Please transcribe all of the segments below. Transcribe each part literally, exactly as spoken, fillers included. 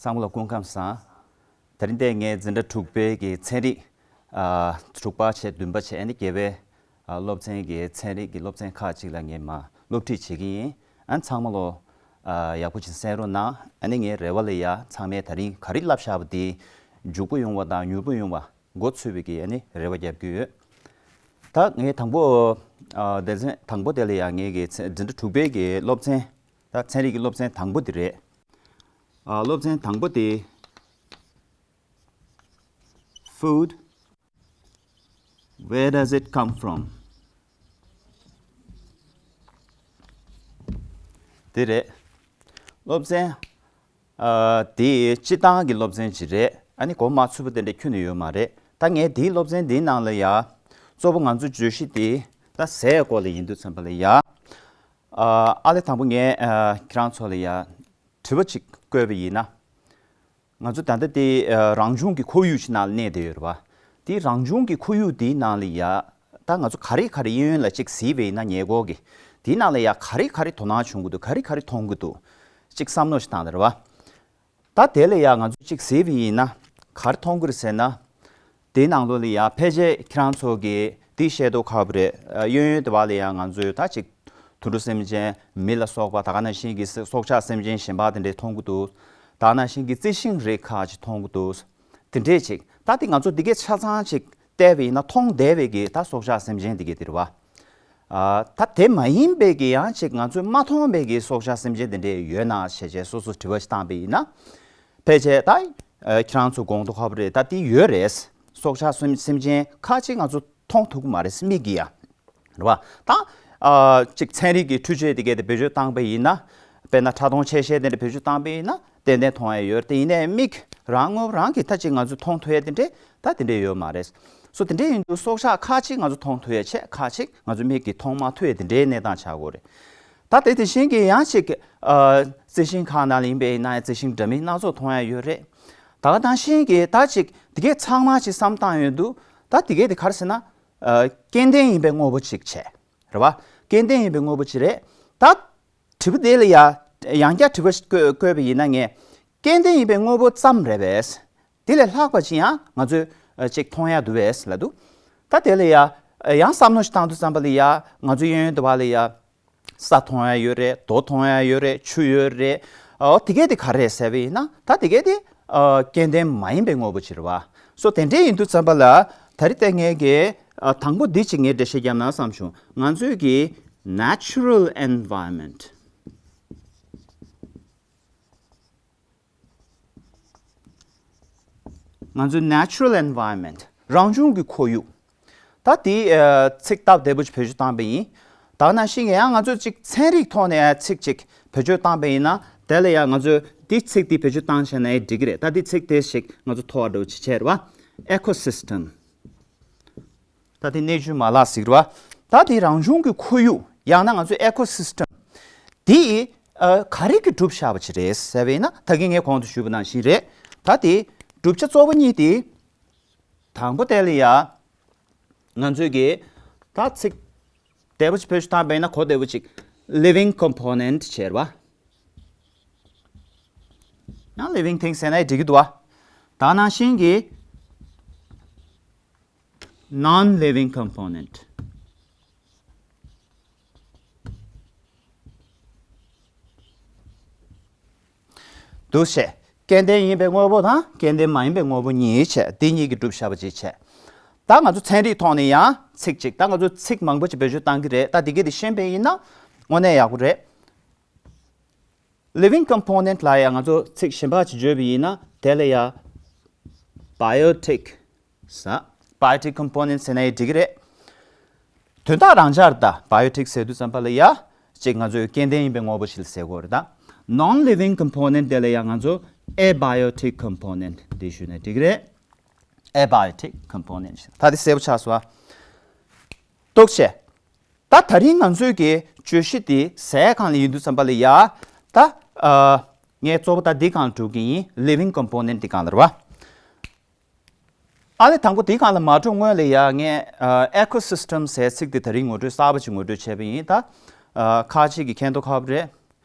ཚང་མ་ལ་སྐུ་ཁམས་བཟང་། དེ་རིང་འདིར་ངས་འཛིན་གྲྭ་དྲུག་པའི་གི་ཚན་རིག་ཨ་དྲུག་པ་བྱས་བདུན་པ་བྱས་ཨ་ནི་བརྒྱད་པའི་ཨ་སློབ་ཚན་གྱི་ཚན་རིག་གི་སློབ་ཚན་ཁག་ཅིག་ལ་ངས་མར་སློབ་ཁྲིད་བྱེད་ཀྱི་ཡིན། ཨ་ནི་ཚང་མ་ལོ་ཨ་ཡག་པོ་ཅིག་གསན་རོགས་གནང་། ཨ་ནི་ངའི་རེ་བ་ལ་ཡ་ཚང་མས་དེ་རིང་ག་རེ་བསླབ་བཞག་པ་དེ་མཇུག་པོ་ཡོང་བ་དང་མྱུར་པོ་ཡོང་བ་འགོ་ཚུགས་པའི་གི་ཨ་ནི་རེ་བ་རྒྱབ་ཀྱི་ཡོད། ད་ངས་དང་པོ་ཨ་སྡེ་ཚན་དང་པོ་དེ་ལ་ཡ་ངའི་གི་ཚན་འཛིན་གྲྭ་དྲུག་པའི་གི་སློབ་ཚན། ད་ཚན་རིག་གི་སློབ་ཚན་དང་པོ་དེ་རེད། ཨ་སློབ་ཚན་དང་པོ་དེ། Food, where does it come from? དེ་རེད། སློབ་ཚན་ཨ་དེ་སྤྱིར་བཏང་གི་སློབ་ཚན་ཅིག་རེད། ཨ་ནི་གོ་མ་ཚོད་པོ་དེ་འདྲ་ཁྱོན་ནས་ཡོད་མ་རེད། ད་ངས་དེའི་སློབ་ཚན་དེའི་ནང་ལ་ཡ་གཙོ་བོ་ང་ཚོ་བརྗོད་གཞི་དེ་ད་ཟས་སྐོར་ལ་ཡིན་དུས་ཙམ་པ་ལ་ཡ། ཨ་ཨ་ལས་དང་པོ་ངས་ཨ་ཁྱེད་རང་ཚོ་ལ་ཡ་དྲི་བ་ཅིག་བཀོད་པ་ཡིན་ན། ང་ཚོ་ད་ལྟ་དེ་ཨ་རང་བྱུང་གི་ཁོར་ཡུག་ཅིག་ནང་ལ་གནས་བསྡད་ཡོད་རེད་བ། དེ་རང་བྱུང་གི་ཁོར་ཡུག་དེའི་ནང་ལ་ཡ་ད་ང་ཚོ་ག་རེ་ག་རེ་གཡས་གཡོན་ལ་ཅིག་གཟིགས་པ་ཡིན་ན་ཉེ་འཁོར་གྱི་དེའི་ནང་ལ་ཡ་ག་རེ་ག་རེ་དོ་སྣང་བྱུང་གི་འདུག་ག་རེ་ག་རེ་མཐོང་གི་འདུག་ཅིག་བསམ་བློ་ཞིག་བཏང་བསྡད་རེད་བ། ད་དེ་ལ་ཡ་ང་ཚོ་ཅིག་གཟིགས་པ་ཡིན་ན་ག་རེ་མཐོང་གི་རེད་ཟེར་ན། དེའི་ནང་ལོགས་ལ་ཡ་ཕལ་ཆེར་ཁྱེད་རང་ཚོ་གིས་དེ་ཤེས་མདོག་ཁ་པོ་རེད། ཨ་གཡས་གཡོན་དེ་བ་ལ་ཡ་ང་ཚོས་ད་ཅིག་དུད་འགྲོ་སེམས་ཅན་མི་ལ་སོགས་པ་ད་ག་ནང་བཞིན་གྱི་སྲོག་ཆགས་སེམས་ཅན་གཞན་པ་དེ་འདྲས་མཐོང་གི་འདུག་ད་ག་ནང་བཞིན་གྱི་རྩི་ཤིང་རིགས་ཁག་ཅིག་མཐོང་གི་འདུག་དེ་འདྲས་ཅིག་ད་དེ་ང་ཚོ་དེ་གའི་ཆ་ཚང་ཅིག་བལྟས་པ་ཡིན་ན་མཐོང་བསྡད་པའི་གི་ད་སྲོག་ཆགས་སེམས་ཅན་དེ་གའི་དེ་རེད་བ། ཨ་ད་དེ་མ་ཡིན་པའི་གི་ཡང་ཅིག་ང་ཚོས་མ་མཐོང་བའི་གི་སྲོག་ཆགས་སེམས་ཅན་དེ་འདྲས་ཡོད་ན་ཞེས་བྱས་སོ་སོ་དྲི་བ་ཞིག་བཏང་པ་ཡིན་ན། ཕལ་ཆེར་ད་ཨ་ཁྱེད་རང་ཚོ་དགོངས་དོ་ཁ་པོ་རེད། ད་དེ་ཡོད་རེད། སྲོག་ཆགས་སེམས་སེམས་ཅན་ཁ་ཅིག་ང་ཚོ་མཐོང་ཐུབ་ཀྱི་མ་རེད་མིག་གིས་ཡ། རེད་བ། ད་ཨ་ཅིག་ཚན་རིག་གི་འཕྲུལ་ཆས་དེ་གས་དེ་བེད་སྤྱོད་བཏང་པ་ཡིན་ན། དཔེར་ན་ཕྲ་མཐོང་ཆེ་ཤེལ་དེ་འདྲ་བེད་སྤྱོད་བཏང་པ་ཡིན་ན་ཏན་ཏན་མཐོང་ཡ་ཡོད་རེད། དེ་ཡིན་ནའི་མིག་རང་ངོ་རང་གིས་ད་ཅིག་ང་ཚོ་མཐོང་ཐུབ་ཡ་དེ་འདྲས་ད་དེ་འདྲས་ཡོད་མ་རེད། སོ་དེ་འདྲས་ཡིན་དུས་སྲོག་ཆགས་ཁ་ཅིག་ང་ཚོ་མཐོང་ཐུབ་ཡ་བྱས་ཁ་ཅིག་ང་ཚོ་མིག་གིས་མཐོང་མ་ཐུབ་ཡ་དེ་འདྲའི་གནས་སྟངས་ཆགས་ཀྱི་ཡོད་རེད། ད་དེ་དེ་བཞིན་གྱི་ཡང་ཅིག་ཨ་རྩི་ཤིང་ཁང་ནང་ལ་ཡིན་པའི་ཡིན་ན་ཡང་རྩི་ཤིང་འདྲ་མིན་སྣ་ཚོགས་མཐོང་ཡ་ཡོད་རེད། ད་ག་ནང་བཞིན་གྱི་ད་ཅིག་དེ་གས་ཚང་མ་ཅིག་བསམ་བཏང་ཡོང་དུས་ད་དེ་གས་དེ་ག་རེ་ཟེར་ན། ཨ་སྐྱེ་ལྡན་ཡིན་པའི་དངོས་པོ་ཅིག་བྱས། རེད་བ། སྐྱེ་ལྡན་ཡིན་པའི་དངོས་པོ་ཅིག་རེད། ད་དྲི་བ་དེ་ལ་ཡ་ཡང་བསྐྱར་དྲི་བ་ཞིག་བཀོད་བཀོད་པ་ཡིན་ན་ངས་སྐྱེ་ལྡན་ཡིན་པའི་དངོས་པོ་ཙམ་རེད་པས། དེ་ལས་ལྷག་པ་ཅིག་ཡང་ང་ཚོས་ཨ་ཅིག་མཐོང་ཡ་འདུག་པས་ལབ་འདུག་ད་དེ་ལ་ཡ་ཡང་བསམ་བློ་ཞིག་བཏང་དུས་ཙམ་པ་ལ་ཡ་ང་ཚོ་གཡས་གཡོན་དེ་བ་ལ་ཡ། ས་མཐོང་ཡ་ཡོད་རེད། རྡོ་མཐོང་ཡ་ཡོད་རེད། ཆུ་ཡོད་རེད། ཨོ་དེ་གས་དེ་ག་རེ་རེད་ཟེར་བ་ཡིན་ན་ད་དེ་གས་དེ་ཨ་སྐྱེ་ལྡན་མ་ཡིན་པའི་དངོས་པོ་ཅིག་རེད་བ། སོ་དེ་འདྲས་ཡིན་དུས་ཙམ་པ་ལ་ད་རེས་དེ་ངས་ཀྱི་ཨ་དང་པོ་འདི་ཅིག་ངས་འགྲེལ་བཤད་བརྒྱབ་ན་བསམ་བྱུང་། ང་ཚོའི་གི་natural environment། ང་ཚོའི་natural environment རང་བྱུང་གི་ཁོར་ཡུག་ད་དེ་ཨ་ཚིག་སྟབས་བདེ་པོ་ཅིག་བེད་སྤྱོད་བཏང་པ་ཡིན། ད་ག་ནང་བཞིན་ཡང་ང་ཚོས་ཅིག་ཚན་རིག་ཐོག་ནས་ཡང་ཚིག་ཅིག་བེད་སྤྱོད་བཏང་པ་ཡིན་ན་དེ་ལ་ཡང་ང་ཚོས་དེ་ཚིག་དེ་བེད་སྤྱོད་བཏང་བྱས་ན་ཡང་འགྲིག་གི་རེད། ད་དེ་ཚིག་དེ་ཞིག་ང་ཚོ་ཐོག་འགྲོ་ཅིག་བྱས་རེད་བ། Ecosystem། ད་དེ་གནས་ཚུལ་མ་ལག་ཟེར་གི་རེད་བ། ད་དེ་རང་བྱུང་གི་ཁོར་ཡུག་ཡང་ན་ང་ཚོའི་ecosystem དེ་ཨ་ག་རེ་གིས་གྲུབ་བཞག་པ་ཅིག་རེད་ཟེར་བ་ཡིན་ན་ད་གིན་ངས་གོང་དུ་ཞུས་པ་ནང་བཞིན་རེད། ད་དེ་གྲུབ་ཆ་གཙོ་བོ་གཉིས་དེ། དང་པོ་དེ་ལ་ཡ། ང་ཚོས་ཀྱི་ད་ཚིག་བདེ་པོ་ཅིག་བེད་སྤྱོད་བཏང་པ་ཡིན་ན་གོ་བདེ་པོ་ཅིག living component བྱས་རེད་བ། ཡང་living things ཟེར་ན་ཡང་འགྲིག་གི་འདུག་བ། ད་ནང་བཞིན་གྱི་non living component འདུག་བྱས། སྐྱེ་ལྡན་ཡིན་པའི་དངོས་པོ་དང་སྐྱེ་ལྡན་མ་ཡིན་པའི་དངོས་པོ་གཉིས་བྱས། འདི་གཉིས་ཀྱིས་གྲུབ་བཞག་པ་ཅིག་བྱས། ད་ང་ཚོ་ཚན་རིག་ཐོག་ནས་ཡང་ཚིག་ཅིག་ད་ང་ཚོ་ཚིག་མང་པོ་ཅིག་བེད་སྤྱོད་བཏང་གི་རེད། ད་འདི་གས་དེ་ཤེས་པ་ཡིན་ན་དངོས་གནས་ཡག་པོ་རེད། living component ལ་ཡང་ང་ཚོ་ཚིག་གཞན་པ་ཅིག་བརྗོད་པ་ཡིན་ན་དེ་ལ་ཡང་biotic ཟེར། biotic component ཟེར་ན་ཡང་འགྲིག་གི་རེད། དོན་དག་རང་འཇགས་རེད། ད་biotic ཟེར་དུས་ཙམ་པ་ལ་ཡ་ཅིག་ང་ཚོས་སྐྱེ་ལྡན་ཡིན་པའི་དངོས་པོ་ཞིག་ལ་ཟེར་དགོས་རེད། ད་non living component དེ་ལ་ཡ་ང་ཚོ་abiotic component དེ་ཞུས་ན་འགྲིག་གི་རེད། abiotic component ད་དེ་གསལ་པོ་ཆགས་སོང་ཨ། རྟོགས་བྱས། ད་ད་རིང་ང་ཚོའི་གི་བརྗོད་གཞི་དེ་ཟས་སྒང་ལ་ཡིན་དུས་ཙམ་པ་ལ་ཡ། ད་ཨ་ངས་གཙོ་བོ་ད་འདི་སྒང་ལ་འགྲོ་གི་ཡིན། living component འདི་སྒང་ལ་རེད་བ། ཨ་ནི་དང་པོ་དེའི་སྒང་ལ་མ་འགྲོ་སྔོན་ལ་ཡ་ངས་ཨ་ecosystem ཟེར་ཚིག་དེ་ད་རིང་ངོ་སྤྲོད་གསར་པ་ཅིག་ངོ་སྤྲོད་བྱས་པ་ཡིན། ད་ཨ་ཁ་ཅིག་གིས་མཁྱེན་མདོག་ཁ་པོ་རེད།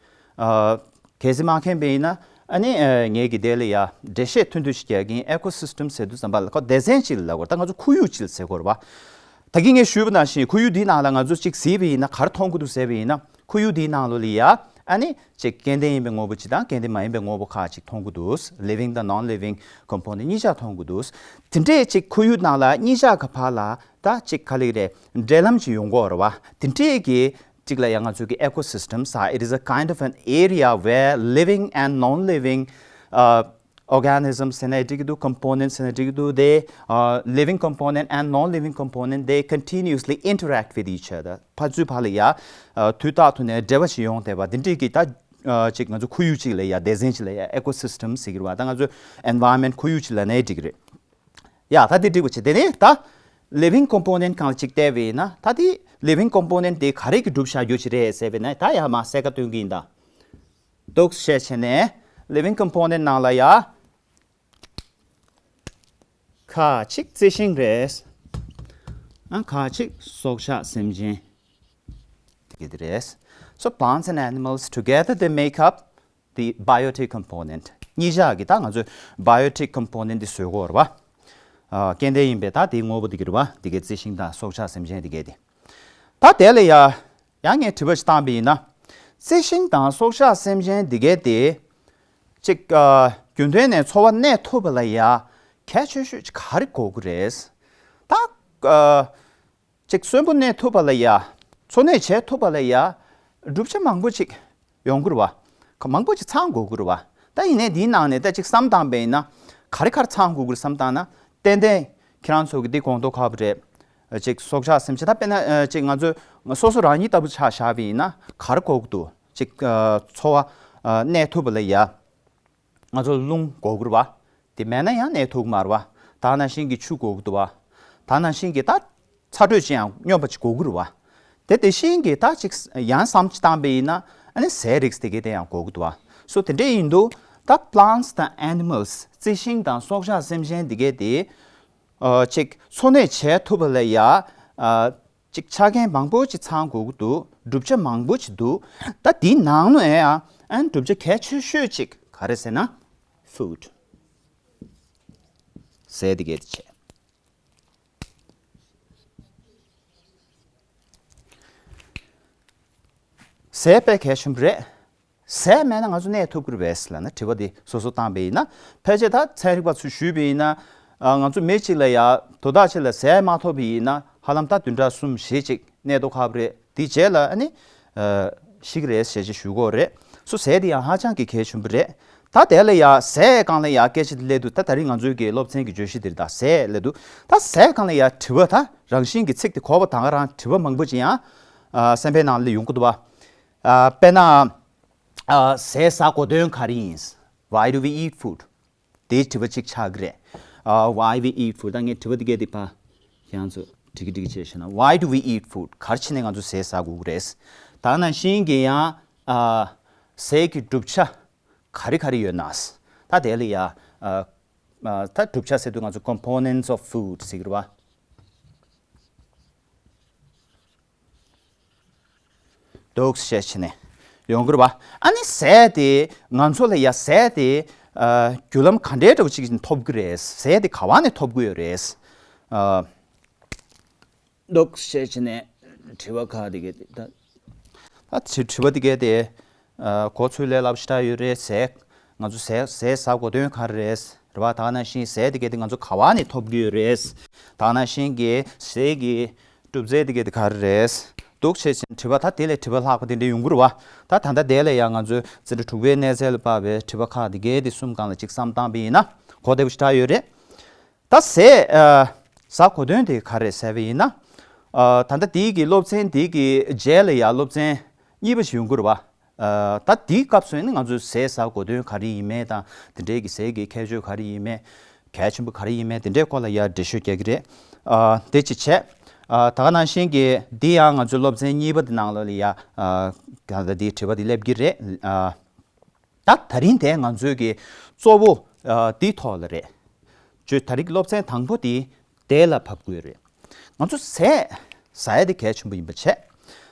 ཨ་གལ་སྲིད་མ་མཁྱེན་པ་ཡིན་ན་ ཨ་ནི་ཨ་ངས་ཀྱི་དེ་ལ་ཡ་འགྲེལ་བཤད་ཐུང་ཐུང་ཞིག་རྒྱག་གིན། ཨེ་ཀོ་སི་སི་ཊམ་ཟེར་དུས་ཙམ་པ་ལ་ཁོ་སྡེ་ཚན་གཅིག་ལ་ལབ་དགོས་རེད། ད་ང་ཚོ་ཁོར་ཡུག་གཅིག་ལ་ཟེར་དགོས་རེད་བ། ད་གིན་ངས་ཞུས་པ་ནང་བཞིན་ཁོར་ཡུག་འདིའི་ནང་ལ་ང་ཚོ་གཅིག་གཟིགས་པ་ཡིན་ན་ག་རེ་མཐོང་གི་འདུག་ཟེར་བ་ཡིན་ན། ཁོར་ཡུག་འདིའི་ནང་ལོགས་ལ་ཡ་ཨ་ནི་གཅིག་སྐྱེ་ལྡན་ཡིན་པའི་དངོས་པོ་གཅིག་དང་སྐྱེ་ལྡན་མ་ཡིན་པའི་དངོས་པོ་ཁག་ཅིག་མཐོང་གི་འདུག། ལི་ཝིང་དང་ནོན་ལི་ཝིང་ཀམ་པོ་ནེན་ཊ་གཉིས་ཆ་མཐོང་གི་འདུག། དེ་འདྲས་གཅིག་ཁོར་ཡུག་ནང་ལ་གཉིས་ཆ་ག་བར་ལ་ད་གཅིག་ག་ལེ་རེད། འབྲེལ་ལམ་ཅིག་ཡོང་གི་ཡོད་རེད་བ། དེ་འདྲས་ཀྱི་གཅིག་ལ་ཡང་ང་ཚོས་ཀྱི་ecosystem ཟེར། It is a kind of an area where living and non-living, uh, organisms ཟེར་ནའི་འགྲིག་གི་འདུག། components ཟེར་ནའི་འགྲིག་གི་འདུག། They, uh, living component and non-living component, they continuously interact with each other. ཕར་ཚུར་བར་ལ་ཡ་ཨ་དུས་རྟག་ཏུ་ནས་འབྲེལ་བ་ཞིག་ཡོང་བསྡད་པ་འདི་འདྲས་ཀྱི་ད་ཨ་གཅིག་ང་ཚོ་ཁོར་ཡུག་གཅིག་ལ་ཡ་སྡེ་ཚན་གཅིག་ལ་ཡ་ecosystem ཟེར་གི་རེད་བ། ད་ང་ཚོ་environment ཁོར་ཡུག་གཅིག་ལབ་ནའི་འགྲིག་གི་རེད། ཡ་ད་འདི་འགྲིག་པ་བྱེད། དེ་ནས་ད་living component སྒང་ལ་གཅིག་བལྟས་པ་ཡིན་ན། ད་དེ་living component དེ་ག་རེ་གིས་གྲུབ་བཞག་རྒྱུ་ཅིག་རེད་ཟེར་བ་ཡིན་ན། ད་ཡ་མར་གསལ་ཁ་སྟོན་གི་ཡིན་ད། འདུག་བཤད་བྱས་ནས་living component ནང་ལ་ཡ་ཁ་ཅིག་རྩི་ཤིང་རེད། ཨ་ཁ་ཅིག་སྲོག་ཆགས་སེམས་ཅན་དེ་ག་དེ་རེད། So plants and animals together, they make up the biotic component. གཉིས་ཆ་གི་ད་ང་ཚོས་biotic component འདི་བཟོ་གི་ཡོད་རེད་བ། ཨ་སྐྱེ་ལྡན་ཡིན་པའི་ད་དེའི་དངོས་པོ་དེ་ག་རེད་བ། དེ་གའི་རྩི་ཤིང་དང་སྲོག་ཆགས་སེམས་ཅན་དེ་གའི་དེ། ད་དེ་ལ་ཡ་ཡང་ངས་དྲི་བ་ཞིག་བཏང་པ་ཡིན་ན། རྩི་ཤིང་དང་སྲོག་ཆགས་སེམས་ཅན་དེ་གའི་དེ་གཅིག་ཨ་རྒྱུན་ལྡན་ནས་འཚོ་བ་གནས་ཐུབ་པ་ལ་ཡ་གལ་ཆེ་ཤོས་ཅིག་ག་རེ་དགོས་ཀྱི་རེད། ད་ཨ་གཅིག་གསོན་པོ་གནས་ཐུབ་པ་ལ་ཡ། འཚོ་གནས་བྱེད་ཐུབ་པ་ལ་ཡ་བསྒྲུབ་བྱ་མང་པོ་ཅིག་ཡོང་གི་རེད་བ། ག་མང་པོ་ཅིག་ཚང་དགོས་ཀྱི་རེད་བ། ད་ཡིན་ནའི་འདིའི་ནང་ནས་ད་ཅིག་བསམ་བཏང་པ་ཡིན་ན། ག་རེ་ག་རེ་ཚང་དགོས་ཀྱི་རེད་བསམ་བཏང་ན། ཏན་ཏན་ཁྱེད་རང་ཚོ་གི་འདི་དགོངས་དོན་ཁག་པོ་རེད། ཅིག་སྲོག་ཆགས་སེམས་ཅན། ད་དཔེར་ན་ཅིག་ང་ཚོ་སོ་སོ་རང་ཉིད་ལྟ་བུ་ཆ་བཞག་པ་ཡིན་ན་ག་རེ་དགོས་ཀྱི་འདུག། ཅིག་འཚོ་བ་གནས་ཐུབ་པ་ལ་ཡ། ང་ཚོ་རླུང་དགོས་ཀྱི་རེད་བ། དེ་མེད་ན་ཡང་གནས་ཐུབ་ཀྱི་མ་རེད་བ། ད་ནང་བཞིན་གྱི་ཆུ་དགོས་ཀྱི་འདུག་བ། ད་ནང་བཞིན་གྱི་ད་ཚ་དྲོད་ཅན་ཡང་སྙོམས་པ་ཅིག་དགོས་ཀྱི་རེད་བ། དེ་དེ་བཞིན་གྱི་ད་ཅིག་ཡང་བསམ་ཅིག་བཏང་པ་ཡིན་ན། ཨ་ནི་ཟས་རིགས་དེ་གའི་དེ་ཡང་དགོས་ཀྱི་འདུག་བ། སོ་དེ་འདྲ་ཡིན་དུས་ད་plants དང་animals རྩི་ཤིང་དང་སྲོག་ཆགས་སེམས་ཅན་དེ་གའི་དེ་ཨ་ཅིག་འཚོ་གནས་བྱེད་ཐུབ་པ་ལ་ཡ་ཨ་ཅིག་ཆ་རྐྱེན་མང་པོ་ཅིག་ཚང་དགོས་ཀྱི་འདུག། བསྒྲུབ་བྱ་མང་པོ་ཅིག་འདུག། ད་དེའི་ནང་ནས་ཡང་ཨ་ནི་བསྒྲུབ་བྱ་གལ་ཆེ་ཤོས་ཅིག་ག་རེ་ཟེར་ན། food ཟས་དེ་གའི་དེ་བྱས། ཟས་དཔེ་གལ་ཆེན་པོ་རེད། ཟས་མེད་ན་ང་ཚོ་གནས་ཐུབ་ཀྱི་རེད་པས་ལབ་ན། དྲི་བ་འདི་སོ་སོ་བཏང་པ་ཡིན་ན། ཕལ་ཆེར་ད་ཚན་རིག་པ་ཚོས་ཞུས་པ་ཡིན་ན། ཨ་ང་ཚོ་མི་གཅིག་ལ་ཡ་དོ་བདག་གཅིག་ལ་ཟས་མ་ཐོབ་པ་ཡིན་ན། ཧ་ལམ་ད་བདུན་ཕྲག་གསུམ་བཞི་ཅིག་གནས་མདོག་ཁ་པོ་རེད། དེའི་རྗེས་ལ་ཨ་ནི་ཨ་ཤི་གི་རེད་ཟེར་ཅིག་ཞུ་གི་ཡོད་རེད། སོ་ཟས་དེ་ཡང་ཧ་ཅང་གི་གལ་ཆེན་པོ་རེད། ད་དེ་ལ་ཡ་ཟས་སྒང་ལ་ཡ་སྐད་ཆ་དེ་སླེབས་དུས། ད་ད་རིང་ང་ཚོའི་གི་སློབ་ཚན་གྱི་བརྗོད་གཞི་འདིར་ད་ཟས་སླེབས་དུས། ད་ཟས་སྒང་ལ་ཡ་དྲི་བ། ད་རང་བཞིན་གྱི་ཚིག་དེ་གོ་བ་ད་ག་རང་དྲི་བ་མང་པོ་ཅིག་ཡང་ཨ་སེམས་པའི་ནང་ལ་ཡོང་གི་འདུག་བ། ཨ་དཔེར་ན་ཨ་ཟས་ཟ་དགོས་དོན་ག་རེ་ཡིན། Why do we eat food? དེའི་དྲི་བ་གཅིག་ཆགས་ཀྱི་རེད། ཨ་Why we eat food? ད་ངས་དྲི་བ་འདི་གས་འདི་ཕར་ཁྱེད་རང་ཚོ་ཀྲིག་ཀྲིག་བྱས་ཤེ་ན། Why do we eat food? ག་རེ་བྱས་ནས་ང་ཚོ་ཟས་ཟ་དགོས་ཀྱི་རེད། ད་ནང་བཞིན་གྱི་ཡང་ཨ་ཟས་ཀྱི་བསྒྲུབ་བྱ་ག་རེ་ག་རེ་ཡོད་ན། ད་དེ་ལ་ཡ་ཨ་ཨ་ད་བསྒྲུབ་བྱ་ཟེར་དུས་ང་ཚོ་components of food ཟེར་གྱི་རེད་བ། འདུག་བཤད་བྱས་ནས་ཡོང་གི་རེད་བ། ཨ་ནི་ཟས་དེ་ང་ཚོ་ལ་ཡ་ཟས་དེ་ཨ་རྒྱུ་ལམ་ག་འདྲའི་འདྲ་བོ་ཅིག་ཐོབ་ཀྱི་རེད། ཟས་དེ་ག་བ་ནས་ཐོབ་ཀྱི་ཡོད་རེད། ཨ་འདུག་བཤད་བྱས་ནས་དྲི་བ་ཁག་དེ་གས་དེ་ད། ད་དྲི་དྲི་བ་དེ་གས་དེ་ཨ་གོ་ཚུལ་ལས་སླ་པོ་ཞེ་དྲག་ཡོད་རེད། ཟས་ང་ཚོ་ཟས་ཟས་ཟ་དགོས་དོན་ག་རེ་རེད། རེད་བ། ད་ནང་བཞིན་ཟས་དེ་གས་དེ་ང་ཚོ་ག་བ་ནས་ཐོབ་ཀྱི་ཡོད་རེད། ད་ནང་བཞིན་གྱི་ཟས་ཀྱི་གྲུབ་ཚུལ་དེ་གས་དེ་ག་རེ་རེད། འདུག་བྱས་ཙང་དྲི་བ་ད་དེ་ལས་དྲི་བ་ལྷག་པ་དེ་འདྲ་ཡོང་གི་རེད་བ། ད་ད་ལྟ་དེ་ལ་ཡང་ང་ཚོས་འཛིན་གྲྭ་དྲུག་པའི་གནས་ཚད་ལ་དཔག་པའི་དྲི་བ་ཁག་དེ་གས་དེ་གསུམ་སྒང་ལ་ཅིག་བསམ་བཏང་པ་ཡིན་ན་གོ་བདེ་པོ་ཞེ་དྲག་ཡོད་རེད། ད་ཟས་ཨ་ཟ་དགོས་དོན་དེ་ག་རེ་ཟེར་བ་ཡིན་ན། ཨ་ད་ལྟ་དེའི་གི་སློབ་ཚན་དེའི་གི་རྗེས་ལ་ཡང་སློབ་ཚན་གཉིས་པ་ཞིག་ཡོང་གི་རེད་བ། ཨ་ད་དེའི་སྐབས་སུ་ནི་ང་ཚོས་ཟས་ཟ་དགོས་དོན་ག་རེ་ཡིན་མིན་དང་། དེ་འདྲའི་གི་ཟས་ཀྱི་ཁྱད་ཆོས་ག་རེ་ཡིན་མིན། གལ་ཆེན་པོ་ག་རེ་ཡིན་མིན། དེ་འདྲའི་སྐོར་ལ་ཡར་འགྲེལ་བཤད་རྒྱག་གི་རེད། ཨ་དེ་གཅིག་བྱས། ཨ་ད་ག་ནང་བཞིན་གྱི་འདི་ཡང་ང་ཚོའི་སློབ་ཚན་གཉིས་པ་དེ་ནང་ལོགས་ལ་ཡ་ཨ་ད་ལྟ་འདིའི་དྲི་བ་འདི་སླེབས་ཀྱི་རེད། ཨ་ད་ད་རིང་དེ་ང་ཚོའི་གི་གཙོ་བོ་ཨ་འདིའི་ཐོག་ལ་རེད། བརྗོད། ད་རིང་གི་སློབ་ཚན་དང་པོ་དེ་དེ་ལ་བབས་དགོས་རེད། ང་ཚོ་ཟས་ཟ་ཡ་དེ་གལ་ཆེན་པོ་ཡིན་པ་བྱས།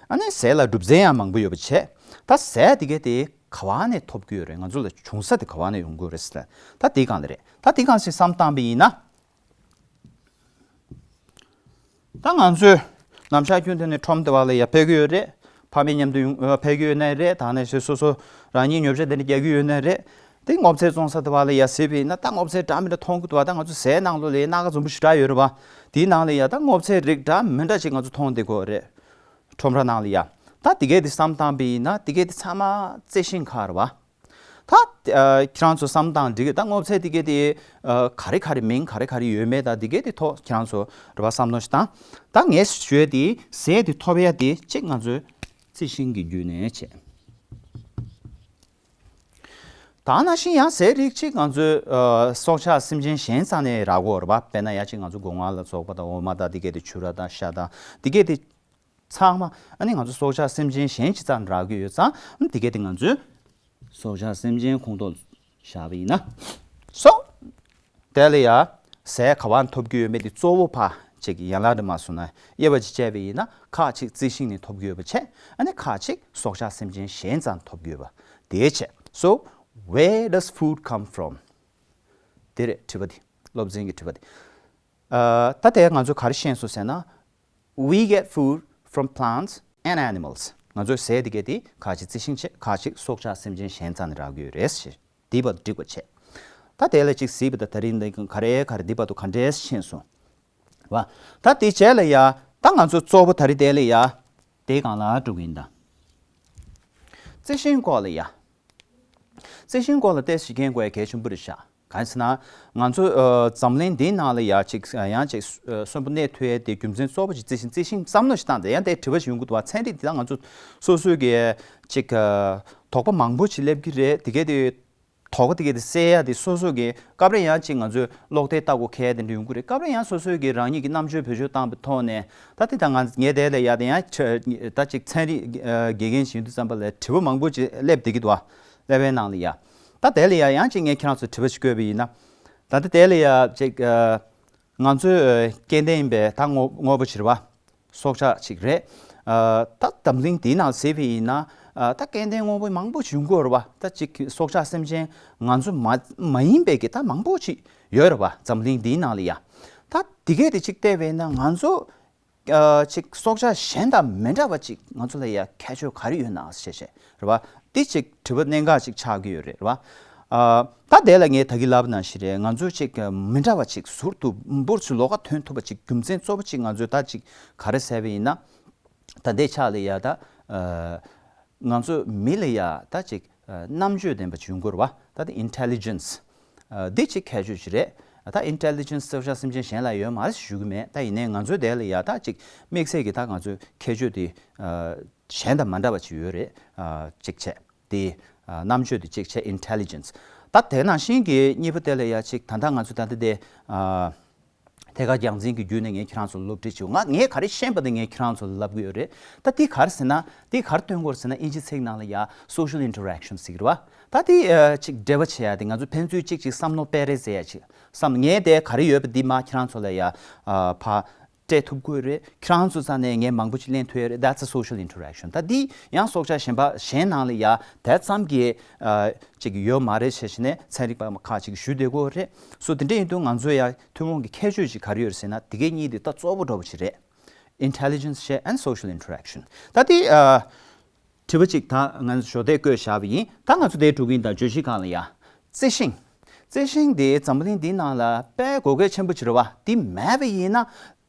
ཨ་ནི་ཟས་ལ་གྲུབ་ཚུལ་ཡང་མང་པོ་ཡོད་པ་བྱས། ད་ཟས་དེ་གས་དེ་ ག་བ་ནས་ཐོབ་ཀྱི་ཡོད་རེད། ང་ཚོ་ལ་བྱུང་ས་དེ་ག་བ་ནས་ཡོང་གི་ཡོད་རེད་ཟེར་ལ། ད་དེ་གང་ལ་རེད། ད་དེ་གང་ཞིག་བསམ་བཏང་པ་ཡིན་ན། ད་ང་ཚོས་ནམ་ཞག་རྒྱུན་དུ་ནས་ཁྲོམ་དེ་བ་ལ་ཡ་ཕེབས་ཀྱི་ཡོད་རེད། ཕ་མའི་མཉམ་དུ་ཡོང་ཕེབས་ཀྱི་ཡོད་ནའི་རེད། ད་ནས་སོ་སོ་རང་ཉིད་ཉོ་ཆ་དེ་འདྲ་རྒྱག་གི་ཡོད་ནའི་རེད། དེ་སྔོ་ཚལ་བཙོང་ས་དེ་བ་ལ་ཡ་གཟིགས་པ་ཡིན་ན། ད་སྔོ་ཚལ་འདྲ་མི་འདྲ་མཐོང་གི་འདུག་བ། ད་ང་ཚོ་ཟས་ནང་ལོགས་ལ་ཡ་སྣ་ཁ་འཛོམས་པོ་ཞེ་དྲག་ཡོད་རེད་བ། དེའི་ནང་ལ་ཡ་ད་སྔོ་ཚལ་རིགས་འདྲ་མི་འདྲ་ཅིག་ང་ཚོ་མཐོང་བསྡད་ཀྱི་ཡོད་རེད། ཁྲོམ་ར་ནང་ལ་ཡ། ད་དེ་གས་དེ་བསམ་བཏང་པ་ཡིན་ན། དེ་གས་དེ་ཚང་མ་རྩི་ཤིང་ཁག་རེད་བ། ད་ཨ་ཁྱེད་རང་ཚོ་བསམ་བཏང་འགྲིག་གི། ད་སྔོ་ཚལ་དེ་གས་དེ་ཨ་ག་རེ་ག་རེ་མིང་ག་རེ་ག་རེ་ཡོད་མེད། ད་དེ་གས་དེ་ཐོག་ཁྱེད་རང་ཚོ་རེ་བ་བསམ་བློ་ཞིག་བཏང་། ད་ངས་ཞུ་ཡ་དེ་ཟས་དེ་ཐོབ་ཡ་དེ་གཅིག་ང་ཚོས་རྩི་ཤིང་གི་བརྒྱུད་ནས་བྱས། ད་ནང་བཞིན་ཡང་ཟས་རིགས་གཅིག་ང་ཚོས་ཨ་སྲོག་ཆགས་སེམས་ཅན་གཞན་རྩ་ནས་རག་གི་ཡོད་རེད་བ། དཔེར་ན་ཡ་གཅིག་ང་ཚོ་སྒོ་ང་ལ་སོགས་པ་དང་འོ་མ་དང་དེ་གས་དེ་ཕྱུ་ར་དང་ཤ་དང་དེ་གས་དེ་ཚང་མ་ཨ་ནི་ང་ཚོ་སྲོག་ཆགས་སེམས་ཅན་གཞན་གྱི་རྩ་ནས་རག་གི་ཡོད་ཙང་། ཨ་ནི་དེ་གས་དེ་ང་ཚོས་སྲོག་ཆགས་སེམས་ཅན་ཁོངས་གཏོགས་བཞག་པ་ཡིན་ན། སོ། དེ་ལ་ཡ་ཟས་ག་བ་ཐོབ་ཀྱི་ཡོད་མེད་དེ་གཙོ་བོ་ཕ་ཅིག་ཡན་ལག་འདྲ་མ་སོང་ན་དབྱེ་བ་ཅིག་བྱས་པ་ཡིན་ན། ཁག་ཅིག་རྩི་ཤིང་ནས་ཐོབ་ཀྱི་ཡོད་པ་བྱས། ཨ་ནི་ཁག་ཅིག་སྲོག་ཆགས་སེམས་ཅན་གཞན་རྩ་ནས་ཐོབ་ཀྱི་ཡོད་པ་དེ་བྱས། So where does food come from? དེ་རེད་དྲི་བ་དེ། སློབ་ཚན་གྱི་དྲི་བ་དེ། ཨ་ད་དེ་ང་ཚོས་ག་རེ་ཤེས་སོང་ཟེར་ན། We get food from plants and animals. ང་ཚོའི་ཟས་དེ་གས་དེ་ཁ་ཅིག་རྩི་ཤིང་བྱས། ཁ་ཅིག་སྲོག་ཆགས་སེམས་ཅན་གཞན་རྩ་ནས་རག་གི་ཡོད་རེད་ཟེར། དེ་བར་འགྲིག་པ་བྱས། ད་དེ་ལ་ཅིག་གཟིགས་པ་དང་། ད་རིང་འདི་ག་རེ་ག་རེ་འདི་བར་དུ་ག་འདྲས་ཤེས་སོང་བ། ད་དེ་རྗེས་ལ་ཡ་ད་ང་ཚོ་གཙོ་བོ་ད་རིང་དེ་ལ་ཡ་དེ་སྒང་ལ་འགྲོ་གི་ཡིན་ད། རྩི་ཤིང་སྐོར་ལ་ཡ། རྩི་ཤིང་སྐོར་ལ་ཏོག་ཙམ་མཁྱེན་དགོས་ཡ་གལ་ཆེན་པོ་རེད་ཤག་གང་ཡིན་ཟེར་ན། ང་ཚོ་ཨ་འཛམ་གླིང་འདིའི་ནང་ལ་ཡ་ཅིག་ཡང་ཅིག་ཨ་གསོན་པོ་གནས་ཐུབ་ཡ་དེ་རྒྱུ་མཚན་གཙོ་བོ་ཅིག་རྩི་ཤིང་། རྩི་ཤིང་བསམ་བློ་ཞིག་བཏང་སྟེ། ཡང་དེ་དྲི་བ་ཞིག་ཡོང་གི་འདུག་བ། ཚན་རིག་འདི་ལ་ང་ཚོ་སོ་སོའི་གི་ཅིག་ཨ་དོགས་པ་མང་པོ་ཅིག་སླེབས་ཀྱི་རེད། དེ་གས་དེ་དོགས་པ་དེ་གས་དེ་སེལ་ཡ་དེ་སོ་སོ་གི་སྐབས་རེ་ཡང་ཅིག་ང་ཚོས་ཀློག་དེབ་ལྟ་དགོས་ཁེལ་དེ་འདྲ་ཡོང་གི་རེད། སྐབས་རེ་ཡང་སོ་སོའི་གི་རང་ཉིད་ཀྱི་རྣམ་དཔྱོད་བེད་སྤྱོད་བཏང་པའི་ཐོག་ནས། ད་དེ་ད་ང་ངས་དེ་ལ་ཡ་དེ་ཡང་ཆ་ད་ཅིག་ཚན་རིག་ཨ་དགེ་རྒན་ཞིག་ཡིན་དུས་ཙམ་པ་ལ་དྲི་བ་མང་པོ་ཅིག་སླེབས་བསྡད་ཀྱི་འདུག་བ། ཀླད་པའི་ནང་ལ་ཡ། ད་དེ་ལ་ཡ་ཡང་ཅིག་ངས་ཁྱེད་རང་ཚོ་དྲི་བ་ཞིག་བཀོད་པ་ཡིན་ན། ད་ལྟ་དེ་ལ་ཡ་ཅིག་ཨ་ང་ཚོའི་ཨ་སྐྱེ་ལྡན་ཡིན་པའི་ད་དངོས་དངོས་པོ་ཅིག་རེད་བ། སྲོག་ཆགས་ཅིག་རེད། ཨ་ད་འཛམ་གླིང་འདིའི་ནང་གཟིགས་པ་ཡིན་ན། ཨ་ད་སྐྱེ་ལྡན་དངོས་པོ་མང་པོ་ཅིག་ཡོང་གི་ཡོད་རེད་བ། ད་ཅིག་སྲོག་ཆགས་སེམས་ཅན་ང་ཚོ་མ་མ་ཡིན་པའི་གི་ད་མང་པོ་ཅིག་ཡོད་རེད་བ། འཛམ་གླིང་འདིའི་ནང་ལ་ཡ། ད་དེ་གས་དེ་ཅིག་བལྟས་པ་ཡིན་ན། ང་ཚོ་ཨ་ཅིག་སྲོག་ཆགས་གཞན་དང་མི་འདྲ་བ་ཅིག་ང་ཚོ་ལ་ཡ་ཁྱད་ཆོས་ག་རེ་ཡོད་ན་ཞེས་བཤད་རེད་བ། འདི་ཅིག་དྲི་བ་གནད་འགག་ཅིག་ཆགས་ཀྱི་ཡོད་རེད་བ། ཨ་ད་དེ་ལ་ངས་ད་གིན་ལབ་པ་ནང་བཞིན་རེད། ང་ཚོ་ཅིག་མི་འདྲ་བ་ཅིག་ཟུར་དུ་འབུར་ཚུར་ལོགས་ཀ་ཐོན་ཐུབ་པ་ཅིག་རྒྱུ་མཚན་གཙོ་བོ་ཅིག་ང་ཚོས་ད་ཅིག་ག་རེ་ཟེར་བ་ཡིན་ན། ད་ལྟའི་ཆ་ལ་ཡ་ད་ཨ་ང་ཚོ་མི་ལ་ཡ་ད་ཅིག་ཨ་རྣམ་དཔྱོད་ལྡན་པ་བྱུང་དགོས་རེད་བ། ད་ལྟ་intelligence་ཨ་འདི་ཅིག་ཁྱད་ཆོས་ཅིག་རེད། ད་intelligence་སྲོག་ཆགས་སེམས་ཅན་གཞན་ལ་ཡོད་མ་རེད་ཞུ་གི་མེད། ད་ཡིན་ནའི་ང་ཚོའི་དེ་ལ་ཡ་ད་ཅིག་དམིགས་བསལ་གྱི་ད་ང་ཚོའི་ཁྱད་ཆོས་དེ་ཨ་གཞན་དང་མ་འདྲ་བ་ཅིག་ཡོད་རེད། ཨ་གཅིག་བྱས། དེ་ཨ་རྣམ་དཔྱོད་དེ་གཅིག་བྱས། intelligence། ད་དེ་ནང་བཞིན་གྱི་གཉིས་པ་དེ་ལ་ཡ་ཅིག་ད་ལྟ་ང་ཚོ་ད་ལྟ་དེ་ཨ་ཐད་ཀར་རྒྱང་འཛིན་གྱི་བརྒྱུད་ནས་ངས་ཁྱེད་རང་ཚོ་ལ་སློབ་ཁྲིད་བྱེད། ང་ངས་ག་རེ་ཤེས་པ་དེ་ངས་ཁྱེད་རང་ཚོ་ལ་ལབ་གི་ཡོད་རེད། ད་དེ་ག་རེ་ཟེར་ན། དེ་ག་རེ་སྟོན་གྱི་ཡོད་རེད་ཟེར་ན། དབྱིན་ཇི་ཚིག་ནང་ལ་ཡ་social interaction་ཟེར་གྱི་རེད་བ། ད་དེ་ཨ་ཅིག་འབྲེལ་བ་བྱེད་ཡ་དེ། ང་ཚོ་ཕན་ཚུན་གཅིག་གཅིག་བསམ་བློ་སྤེལ་རེས་ཟེར་ཡ་ཅིག་བསམ། ངས་དེ་ག་རེ་ཡོད་པ་འདི་མར་ཁྱེད་རང་ཚོ་ལ་ཡ་ཨ་ཕར་སྤྲད་ཐུབ་ཀྱི་ཡོད་རེད། ཁྱེད་རང་ཚོ་རྩ་ནས་ངས་མང་པོ་ཅིག་ལེན་ཐུབ་ཡོད་རེད། That's a social interaction། ད་འདི་ཡང་སྲོག་ཆགས་གཞན་པ་གཞན་ནང་ལ་ཡ་དེ་ཙམ་གྱི་ཨ་ཅིག་ཡོད་མ་རེད་ཟེར་བྱས་ནས་ཚན་རིག་པ་ཁག་ཅིག་ཞུ་བསྡད་ཀྱི་ཡོད་རེད། So་དེ་འདྲ་ཡིན་དུས་ང་ཚོ་ཡ་ཐུན་མོང་གི་ཁྱད་ཆོས་ཅིག་ག་རེ་ཡོད་རེད་ཟེར་ན། དེ་གའི་གཉིས་དེ་ད་གཙོ་བོ་འདྲ་པོ་ཅིག་རེད། Intelligence་བྱས་and social interaction། ད་དེ་ཨ་དྲི་བ་ཅིག་ད་ང་ཚོ་ཞོགས་དེ་བཀོད་བཞག་པ་ཡིན། ད་ང་ཚོ་དེ་འགྲོ་གི་ཡིན། ད་བརྗོད་གཞི་སྒང་ལ་ཡ། རྩི་ཤིང་། རྩི་ཤིང་དེ་འཛམ་གླིང་འདིའི་ནང་ལ་དཔེ་དགོས་གལ་ཆེན་པོ་ཅིག་རེད་བ། དེ་མེད་པ་ཡིན་ན།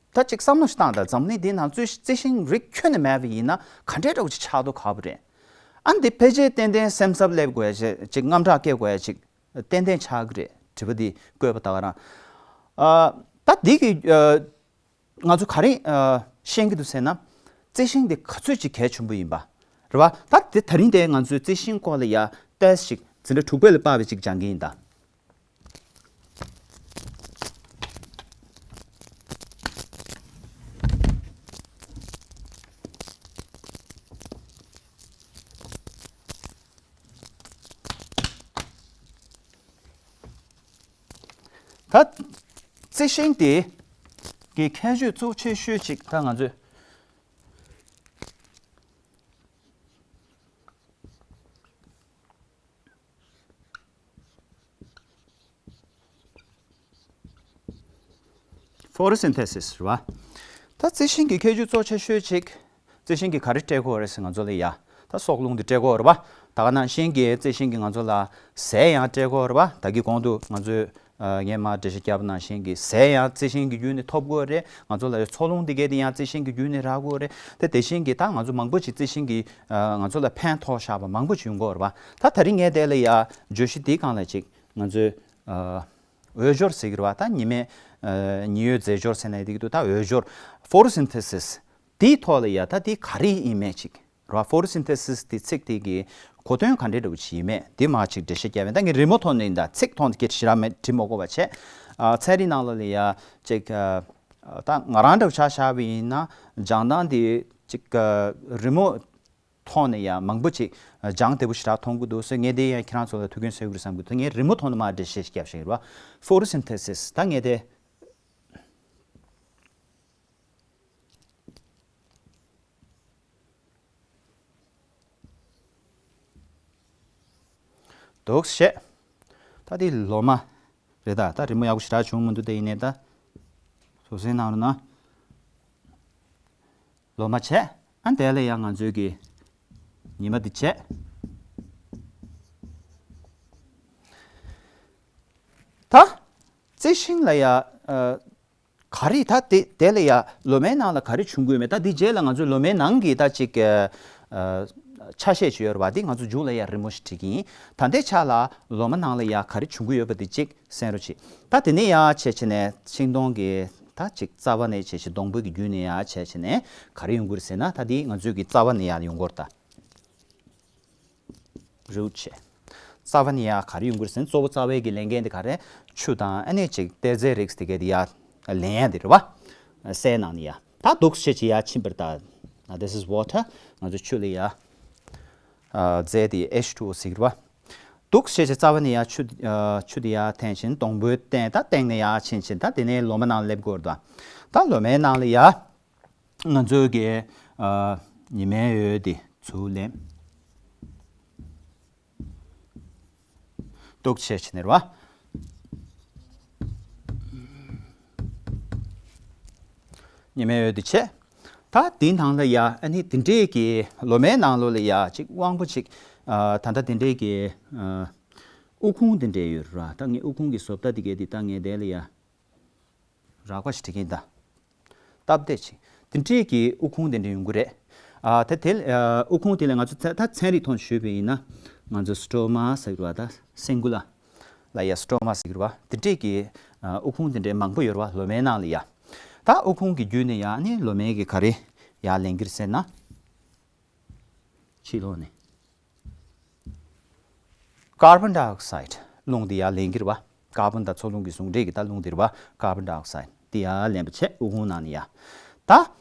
ད་ཅིག་བསམ་བློ་ཞིག་བཏང་དང་། འཛམ་གླིང་འདིའི་ནང་རྩི་རྩི་ཤིང་རིགས་ཁྱོན་ནས་མེད་པ་ཡིན་ན་ག་འདྲའི་འདྲ་པོ་ཅིག་ཆགས་མདོག་ཁ་པོ་རེད། ཨ་འདི་ཕལ་ཆེར་ཏན་ཏན་སེམས་འཚབ་སླེབས་དགོས་ཡ་ཅིག་ཅིག་དངངས་སྐྲག་སྐྱེ་དགོས་ཡ་ཅིག་ཏན་ཏན་ཆགས་ཀྱི་རེད། དྲི་བ་འདི་བཀོད་པ་ད་ག་རང་། ཨ་ད་འདི་གི་ཨ་ང་ཚོ་ག་རེ་ཨ་ཤེས་ཀྱི་འདུག་ཟེར་ན། རྩི་ཤིང་འདི་ག་ཚོད་ཅིག་གལ་ཆེན་པོ་ཡིན་པ་རེད་བ། ད་དེ་ད་རིང་དེ་ང་ཚོས་རྩི་ཤིང་སྐོར་ལ་ཡ་ཏོག་ཙམ་ཅིག་འཛིན་གྲྭ་དྲུག་པ་ལ་དཔག་པའི་ཅིག་སྦྱང་གི་ཡིན་ད། ད་རྩི་ཤིང་དེ་གི་ཁྱད་ཆོས་གཙོ་ཆེ་ཤོས་ཅིག་ད་ང་ཚོས། ཕོ་ཊོ་སིན་ཐེ་སིས་རེད་བ། ད་རྩི་ཤིང་གི་ཁྱད་ཆོས་གཙོ་ཆེ་ཤོས་གཅིག་རྩི་ཤིང་གིས་ག་རེ་སྤྲད་ཀྱི་ཡོད་རེད་ཟེར་ང་ཚོ་ལ་ཡ། ད་སྲོག་རླུང་དེ་སྤྲད་ཀྱི་ཡོད་རེད་བ། ད་ག་ནང་བཞིན་གྱི་རྩི་ཤིང་གིས་ང་ཚོ་ལ་ཟས་ཡང་སྤྲད་ཀྱི་ཡོད་རེད་བ། ད་གིན་གོང་དུ་ང་ཚོས་ངས་མར་འགྲེལ་བཤད་བརྒྱབ་པ་ནང་བཞིན་གྱི་ཟས་ཡང་རྩི་ཤིང་གི་བརྒྱུད་ནས་ཐོབ་ཀྱི་ཡོད་རེད། ང་ཚོ་ལ་ཡ་འཚོ་རླུང་དེ་གས་དེ་ཡང་རྩི་ཤིང་གི་བརྒྱུད་ནས་རག་གི་ཡོད་རེད། དེ་དེ་བཞིན་གྱི་ད་ང་ཚོ་མང་པོ་ཅིག་རྩི་ཤིང་གིས་ང་ཚོ་ལ་ཕན་ཐོགས་བཞག་པ་མང་པོ་ཅིག་ཡོང་གི་ཡོད་རེད་བ། ད་ད་རིང་ངས་དེ་ལ་ཡ་བརྗོད་གཞི་དེའི་སྒང་ལ་ཅིག་ང་ཚོས། འོད་སྦྱོར་ཟེར་གྱི་རེད་བ། ད་ཉི་མའི་ཉི་འོད་རྫས་སྦྱོར་ཟེར་ན་ཡི་དེ་གི་འདུག་ད་འོད་སྦྱོར་ཕོ་ཊོ་སིན་ཐེ་སིས་དེའི་ཐོག་ལ་ཡ་ད་དེ་ག་རེ་ཡིན་མེད་ཅིག་རེད་བ། ཕོ་ཊོ་སིན་ཐེ་སིས་དེ་ཚིག་དེ་གི་གོ་དོན་ག་འདྲ་འདྲ་བོ་ཅིག་ཡིན་མེད་དེ་མར་ཅིག་འགྲེལ་བཤད་བརྒྱབ་ཡིན། ད་ངས་རི་མོ་ཐོག་ནས་ཡིན། ད་ཚིག་ཐོག་ནས་སྐད་ཆ་ཞེ་དྲག་མེད་བྲིས་མ་དགོས་པ་བྱས། ཚན་རིག་ནང་ལོགས་ལ་ཡ་ཅིག་ད་ང་རང་འདྲ་བོ་ཆ་བཞག་པ་ཡིན་ན་སྦྱང་སྟངས་དེ་ཅིག་རི་མོ། ཐོག་ནས་ཡང་མང་པོ་ཅིག་སྦྱང་བདེ་པོ་ཞེ་དྲག་མཐོང་གི་འདུག་ཟེར། ངས་དེ་ཡང་ཁྱེད་རང་ཚོ་ལ་ཐུགས་ཕན་གསོས་ཀྱི་རེད་བསམ་གྱི་འདུག་ངས་རི་མོ་ཐོག་ནས་མར་འགྲེལ་བཤད་ཞིག་བརྒྱབ་བཞག་ཡོད་རེད་བ། ཕོ་ཊོ་སིན་ཐེ་སིས། ད་ངས་དེ། འདུག་བྱས། ད་དེ་ལོ་མ་རེད། ད་ད་རི་མོ་ཡག་པོ་ཞེ་དྲག་བྱུང་མི་འདུག་དེ་ཡིན་ནའི་ད། སོ་སོའི་ནང་རུ་ན། ལོ་མ་བྱས། ཨ་དེ་ལ་ཡང་ང་ཚོའི་གི་ཉི་མ་འདི་བྱས། ད་རྩི་ཤིང་ལ་ཡ། ཨ། ག་རེ་ད་དེ་དེ་ལ་ཡ་ལོ་མའི་ནང་ལ་ག་རེ་བྱུང་གི་ཡོད་མེད། ད་འདི་རྗེས་ལ་ང་ཚོའི་ལོ་མའི་ནང་གི་ད་ཅིག་ཨ། ཆ་ཤས་ཅིག་ཡོད་རེད་བ། འདི་ང་ཚོ་མཇུག་ལ་ཡ་རི་མོ་ཞིག་བྲིས་ཀྱི་ཡིན། ད་ལྟའི་ཆ་ལ་ལོ་མ་ནང་ལ་ཡ་ག་རེ་བྱུང་གི་ཡོད་པ་འདི་ཅིག་གསན་རོགས་བྱེད། ད་དེ་ནས་ཡར་བྱས་བྱས་ནས་ཤིང་སྡོང་གི་ད་ཅིག་རྩ་བ་ནས་བྱས་བྱས་སྡོང་པོ་གི་བརྒྱུད་ནས་ཡར་བྱས་བྱས་ནས་ག་རེ་ཡོང་གི་རེད་ཟེར་ན། ད་འདི་ང་ཚོའི་གི་རྩ་བ་ནས་ཡར་ཡོང་གི་རེད་ད། རུད་བྱས། རྩ་བ་ནས་ཡར་ག་རེ་ཡོང་གི་རེད་ཟེར་ན། གཙོ་བོ་རྩ་བའི་གི་ལས་འགན་དེ་ག་རེ། ཆུ་དང་ཨ་ནི་ཅིག་གཏེར་རྫས་རིགས་དེ་གས་དེ་ཡར་ལེན་ཡ་དེ་རེད་བ། སའི་ནང་ནས་ཡར། ད་འདུག་སེ་བྱས་བྱས་ཡར་ཕྱིན་པ་རེད་ད། This is water. ང་ཚོ་ཆུ་ལ་ཡ། ཨ། རྫས་དེ་ཨེཆ་ཊུ་ཨོ་ཟེར་གྱི་རེད་བ། འདུག་སེ་བྱས་བྱས་རྩ་བ་ནས་ཡར་ཆུ། ཨ། ཆུ་དེ་ཡར་འཐེན་བྱས་སྡོང་པོའི་སྟེང་། ད་སྟེང་ནས་ཡར་ཕྱིན་བྱས་ད་དེ་ནས་ལོ་མ་ནང་སླེབས་དགོས་རེད་ད། ད་ལོ་མའི་ནང་ལ་ཡ། ང་ཚོའི་གི། ཨ། ཉི་མའི་འོད་དེ་ཚུར་ལེན། འདུག་སེ་བྱས་ནས་རེད་བ། ཉི་མའི་འོད་དེ་བྱས། ད་དེའི་ནང་ལ་ཡ་ཨ་ནི་དེ་འདྲའི་གི་ལོ་མའི་ནང་ལོགས་ལ་ཡ་ཅིག་དབང་པོ་ཅིག་ཨ། ད་ལྟ་དེ་འདྲའི་གི། ཨ། དབུགས་ཕུང་དེ་འདྲའི་ཡོད་རེད་བ། ད་ངས་དབུགས་ཕུང་གི་བཟོ་ལྟ་དེ་གས་དེ་ད་ངས་དེ་ལ་ཡ། རགས་པ་ཞིག་བྲིས་ཀྱིན་གདའ། སྟབས་བདེ་ཅིག་དེ་འདྲའི་གི་དབུགས་ཕུང་དེ་འདྲ་ཡོང་གི་རེད། ཨ། ད་དེ། ཨ། དབུགས་ཕུང་དེ་ལ་ང་ཚོ་ད་ཚན་རིག་ཐོག་ནས་ཞུས་པ་ཡིན་ན། ང་ཚོ་སི་ཊོ་མ་ཟེར་གྱི་རེད་བ། ད་སེང་གུ་ལ་ལ་ཡ་སི་ཊོ་མ་ཟེར་གྱི་རེད་བ། དེ་འདྲའི་གི། ཨ། དབུགས་ཕུང་དེ་འདྲའི་མང་པོ་ཡོད་རེད་བ་ལོ་མའི་ནང་ལ་ཡ། ད་དབུགས་ཕུང་གི་བརྒྱུད་ནས་ཡ་ནི་ལོ་མའི་གི་ག་རེ་ཡར་ལེན་གྱི་རེད་ཟེར་ན། ཕྱི་ལོགས་ནས། ཀར་བོན་ཌའི་ཨོག་སའིཌ། རླུང་འདི་ཡར་ལེན་གྱི་རེད་བ། ཀར་བོན་དང་འཚོ་རླུང་གི་ཟུང་འབྲེལ་གྱི་ད་རླུང་འདི་རེད་བ། ཀར་བོན་ཌའི་ཨོག་སའིཌ་འདི་ཡར་ལེན་པ་བྱས་དབུགས་ཕུང་ནང་ནས་ཡར། ད།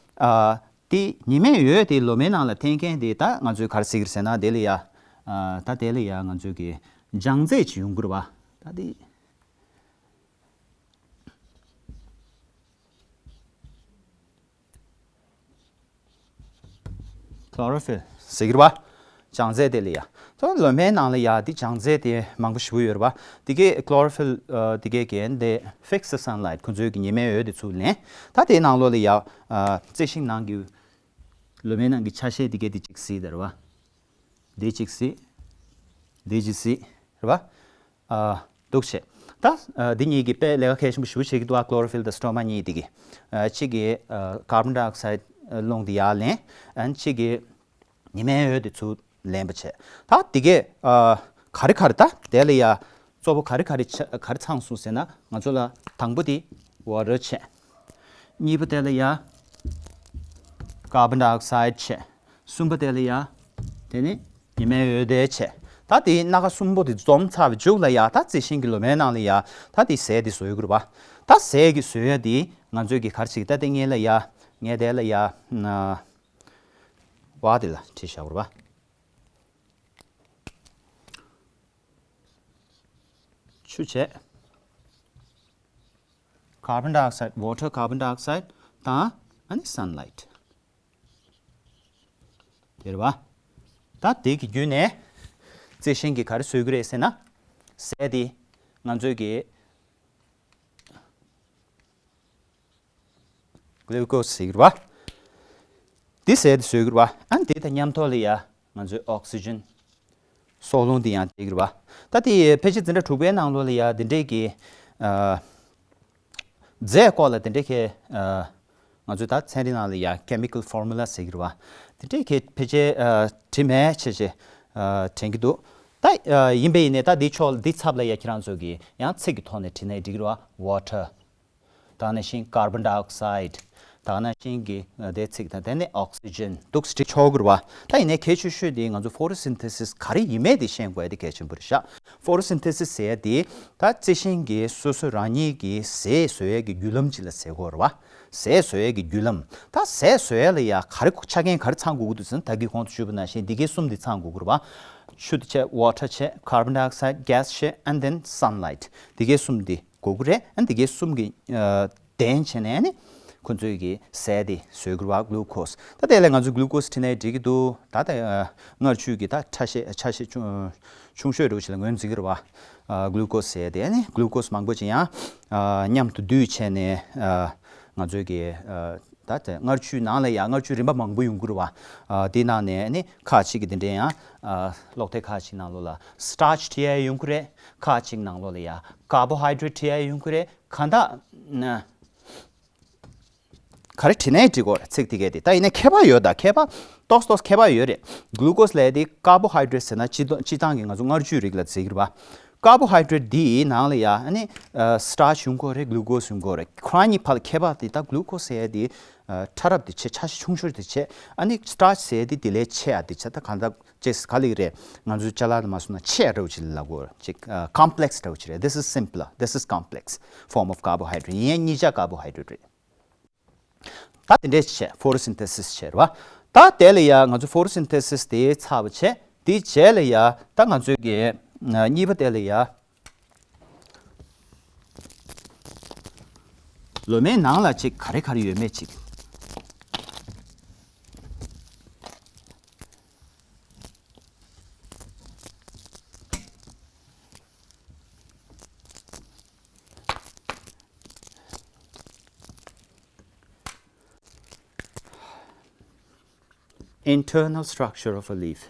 ཨ། དེ་ཉི་མའི་འོད་དེ་ལོ་མའི་ནང་ལ་འཐེན་མཁན་དེ་ད་ང་ཚོས་ག་རེ་ཟེར་གྱི་རེད་ཟེར་ན། དེ་ལ་ཡ། ཨ། ད་དེ་ལ་ཡ་ང་ཚོས་གི་ལྗང་རྫས་ཅིག་ཡོང་གི་རེད་བ། ད་དེ། ཀློ་རོ་ཕིལ་ཟེར་གྱི་རེད་བ། ལྗང་རྫས་དེ་ལ་ཡ། ད་ལོ་མའི་ནང་ལ་ཡ་དེ་ལྗང་རྫས་དེ་མང་པོ་ཞེ་པོ་ཡོད་རེད་བ། དེ་གས་ཀློ་རོ་ཕིལ། ཨ། དེ་གས་གན་དེ་ཕིག་སི་སན་ལའིཊ། ཁོ་ཚོའི་གི་ཉི་མའི་འོད་དེ་ཚུར་ལེན། ད་དེའི་ནང་ལོགས་ལ་ཡ། ཨ། རྩི་ཤིང་ནང་གི། ལོ་མའི་ནང་གི་ཆ་ཤས་དེ་གས་དེ་གཅིག་གཟིགས་དེ་རེད་བ། དེ་གཅིག་གཟིགས། དེ་གཅིག་གཟིགས་རེད་བ། ཨ། འདུག་བྱས། ད། ཨ། འདི་གཉིས་ཀྱིས་དཔེ་ལས་ཀ་གལ་ཆེན་པོ་ཞེ་པོ་བྱེད་ཀྱི་འདུག་ཨ། ཀློ་རོ་ཕིལ་དང་སི་ཊོ་མ་གཉིས་དེ་གིས། ཨ། གཅིག་གིས། ཨ། ཀར་བོན་ཌའི་ཨོག་སའིཌ་རླུང་དེ་ཡར་ལེན། ཨ། གཅིག་གིས་ཉི་མའི་འོད་དེ་ཚུར་ལེན་པ་བྱས། ད་དེ་གས། ཨ། ག་རེ་ག་རེ་ད་དེ་ལ་ཡ་གཙོ་བོ་ག་རེ་ག་རེ་ཆ་ག་རེ་ཚང་སོང་ཟེར་ན། ང་ཚོ་ལ་དང་པོ་དེ་ཝ་ཊར་བྱས། གཉིས་པ་དེ་ལ་ཡ་ཀར་བོན་ཌའི་ཨོག་སའིཌ་བྱས། གསུམ་པ་དེ་ལ་ཡ། དེ་ནི་ཉི་མའི་འོད་དེ་བྱས། ད་དེའི་སྣ་ཁ་གསུམ་པོ་དེ་འཛོམས་ཚར་བའི་མཇུག་ལ་ཡ། ད་རྩི་ཤིང་གི་ལོ་མའི་ནང་ལ་ཡ། ད་དེ་ཟས་དེ་བཟོ་ཡོད་ཀྱི་རེད་བ། ད་ཟས་ཀྱི་བཟོ་ཡ་དེ་ང་ཚོས་ཀྱི་ག་རེ་བྱེད་ཀྱི། ད་དེ་ངས་ལ་ཡ། ངས་དེ་ལ་ཡ། ན། བ་དེ་ལ་བྲིས་བཞག་པ་རེད་བ། ཆུ་བྱས། ཀར་བོན་ཌའི་ཨོག་སའིཌ། ཝ་ཊར། ཀར་བོན་ཌའི་ཨོག་སའིཌ་དང་ཨ་ནི་སན་ལའིཊ། དེ་རེད་བ། ད་དེ་གི་བརྒྱུད་ནས་རྩི་ཤིང་གིས་ག་རེ་བཟོ་གི་རེད་ཟེར་ན། ཟས་དེ་ང་ཚོས་ཀྱི་ གླུ་ཀོ་སི་ཟེར་གྱི་རེད་བ། འདི་ཟས་དེ་བཟོས་ཀྱི་རེད་བ། ཨ་ནི་དེ་དང་མཉམ་ཐོག་ལ་ཡ་ང་ཚོའི་ཨོག་སི་ཇན་སྲོག་རླུང་འདི་ཡང་བསྡད་ཀྱི་རེད་བ། ད་དེ་ཕལ་ཆེར་འཛིན་གྲྭ་དྲུག་པའི་ནང་ལོགས་ལ་ཡ་འདི་འདྲས་ཀྱི་ཨ། རྫས་སྐོར་ལ་དེ་འདྲའི་གི་ཨ། ང་ཚོས་ད་ཚན་རིག་ནང་ལ་ཡ་chemical formula ཟེར་གྱི་རེད་བ། དེ་འདྲའི་གི་ཕལ་ཆེར་ཨ། བྲིས་མེད་བྱས་བྱས་ཨ། དྲན་གྱི་འདུག་ད་ཨ། ཡིན་པས་ཡིན་ནའི་ད་འདི་ཕྱོགས་འདི་ཚབ་ལ་ཡ་ཁྱེད་རང་ཚོ་གི་ཡང་ཚིག་གི་ཐོག་ནས་བྲིས་ནའི་འགྲིག་གི་རེད་བ། water། ད་ག་ནང་བཞིན་carbon dioxide། ད་ག་ནང་བཞིན་གྱི་ཨ། དེ་ཚིག་དང་དེ་ནས་ཨོག་སི་ཇན་འདུག་སེ་བྲིས་ཆོག་གི་རེད་བ། ད་ཡིན་ནའི་གལ་ཆེ་ཤོས་དེ་ང་ཚོ་ཕོ་ཊོ་སིན་ཐེ་སིས་ག་རེ་ཡིན་མིན་དེ་ཤེས་དགོས་ཡ་དེ་གལ་ཆེན་པོ་རེད་ཤག་ཕོ་ཊོ་སིན་ཐེ་སིས་ཟེར་ཡ་དེ་ད་རྩི་ཤིང་གིས་སོ་སོ་རང་ཉིད་ཀྱི་ཟས་བཟོ་ཡས་ཀྱི་བརྒྱུད་ལམ་ཅིག་ལ་ཟེར་གྱི་ཡོད་རེད་བ། ཟས་བཟོ་ཡས་ཀྱི་བརྒྱུད་ལམ། ད་ཟས་བཟོ་ཡས་ལ་ཡ་ག་རེ་ཆ་རྐྱེན་ག་རེ་ཚང་དགོས་ཀྱི་འདུག་ཟེར་ན། ད་གིན་གོང་དུ་ཞུས་པ་ནང་བཞིན་འདི་གའི་གསུམ་འདི་ཚང་དགོས་ཀྱི་རེད་བ། ཆུ་དེ་བྱས། water བྱས། carbon dioxide gas བྱས། and then sunlight། འདི་གའི་གསུམ་འདི་དགོས་ཀྱི་རེད། ཨ། འདི་གའི་གསུམ་གྱི་ཨ། ལྡན་བྱས་ནས་ནི་ཁོ་ཚོས་ཀྱི་ཟས་དེ་བཟོས་ཀྱི་རེད་བ། གླུ་ཀོ་སི། ད་དེ་ལ་ང་ཚོས་གླུ་ཀོ་སི་བྲིས་ནའི་འགྲིག་གི་འདུག་ད་ལྟ་ཨ། མངར་ཆུ་གི་ད་ཆ་ཤས་ཆ་ཤས་ཆུང་ཆུང་ཤོས་འདྲ་བོ་ཞིག་ལ་ངོས་འཛིན་གྱི་རེད་བ། ཨ། གླུ་ཀོ་སི་ཟེར་དེ་ནི་གླུ་ཀོ་སི་མང་པོ་ཅིག་ཡང་ཨ། མཉམ་དུ་བསྡུས་བྱས་ནས་ཨ། ང་ཚོས་ཀྱི་ཨ། ད་དེ་མངར་ཆུའི་ནང་ལ་ཡང་མངར་ཆུ་རིམ་པ་མང་པོ་ཡོང་གི་རེད་བ། ཨ། དེའི་ནང་ནས་ནི་ཁག་ཅིག་གི་དེ་འདྲའི་ཡང་ཨ། གློག་ཐེལ་ཁག་ཅིག་ནང་ལོགས་ལ་སི་ཊར་ཆི་བྲིས་ཡ་ཡོང་གི་རེད། ཁག་ཅིག་ནང་ལོགས་ལ་ཡ་ཀར་བོ་ཧའི་ཌེ་རེ་ཊི་བྲིས་ཡ་ཡོང་གི་རེད། གང་དག་ན། ག་རེ་བྲིས་ནའི་འགྲིག་གོ་རེད། ཚིག་དེ་གས་དེ། ད་ཡིན་ནའི་ཁྱད་པར་ཡོད། ད་ཁྱད་པར་ཏོག་ཙམ་ཏོག་ཙམ་ཁྱད་པར་ཡོད་རེད། གླུ་ཀོ་སི་ལབ་ཡ་དེ་ཀར་བོ་ཧའི་ཌེ་རེ་ཊི་ཟེར་ན་སྤྱི་སྤྱིར་བཏང་གི་ང་ཚོ་མངར་ཆུའི་རིགས་ལ་ཟེར་གྱི་རེད་བ། ཀར་བོ་ཧའི་ཌེ་རེ་ཊི་འདིའི་ནང་ལ་ཡ་ཨ་ནི་ཨ། སི་ཊར་ཆི་ཡོང་གི་རེད། གླུ་ཀོ་སི་ཡོང་གི་རེད། ཁོ་རང་གཉིས་བར་ལ་ཁྱད་པར་དེ། ད་གླུ་ཀོ་སི་ཟེར་ཡ་དེ་ཨ། ཕྲ་རབ་དེ་ཆེ། ཆ་ཤས་ཆུང་ཤོས་དེ་ཆེ། ཨ་ནི་སི་ཊར་ཆི་ཟེར་ཡ་དེ་དེ་ལས་ཆེ་ཡ་དེ་ཆེ། ད་གང་ལྟར་ཅེས་ག་ལེགས་རེད། ང་ཚོའི་ཅ་ལག་དུ་མ་སོང་ན་ཆེ་ཡ་འདྲ་བོ་ཅིག་ལ་གོ་ཅིག་ཨ། ཀོམ་པི་ལེག་སི་འདྲ་བོ་ཅིག་རེད། This is simpler, this is complex form of carbohydrate. ཡིན་ཡང་གཉིས་ཆ་ཀར་བོ་ཧའི་ཌེ་རེ་ཊི་རེད། ད་དེ་འདྲས་བྱས་ཕོ་ཊོ་སིན་ཐེ་སིས་བྱས་རེད་བ། ད་དེ་ལ་ཡ་ང་ཚོ་ཕོ་ཊོ་སིན་ཐེ་སིས་དེ་ཚར་བ་བྱས། དེའི་རྗེས་ལ་ཡ་ད་ང་ཚོའི་གི་ཨ། གཉིས་པ་དེ་ལ་ཡ་ལོ་མའི་ནང་ལ་ཅིག་ག་རེ་ག་རེ་ཡོད་མེད་ཅིག Internal structure of a leaf.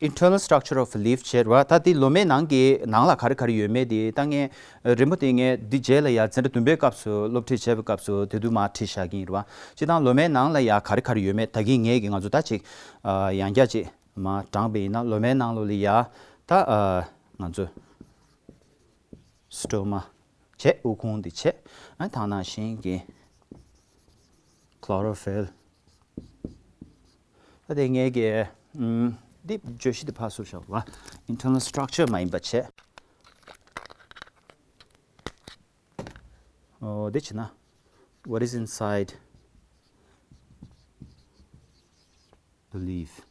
Internal structure of leaf བྱས་རེད་བ། ད་དེ་ལོ་མའི་ནང་གི་ནང་ལ་ག་རེ་ག་རེ་ཡོད་མེད་དེ་ད་ངས་རི་མོ་དེ་ངས་འདི་རྗེས་ལ་ཡ་འཛིན་གྲྭ་བདུན་པའི་སྐབས་སུ་སློབ་ཁྲིད་བྱས་པའི་སྐབས་སུ་དེ་དུས་མར་ཁྲིད་བཞག་གི་ཡིན་རེད་བ། སྤྱིར་བཏང་ལོ་མའི་ནང་ལ་ཡ་ག་རེ་ག་རེ་ཡོད་མེད་ད་གིན་ངས་ཀྱི་ང་ཚོ་ད་ཅིག་ཨ། ཡང་བསྐྱར་ཅིག་མར་དྲངས་པ་ཡིན་ན། ལོ་མའི་ནང་ལོགས་ལ་ཡ་ད་ཨ། ང་ཚོ་སི་ཊོ་མ་བྱས། དབུགས་ཕུང་འདི་བྱས། ཨ། ད་ག་ནང་བཞིན་གྱི་ཁློ་རོ་ཕིལ། ད་དེ་ངས་ཀྱི་ཨམ། འདི་བརྗོད་གཞི་འདི་ཕར་བཟོས་བཞག་པ། Internal structure མ་ཡིན་པ་བྱས། ཨོ། འདི་བྱས་ན། What is inside the leaf?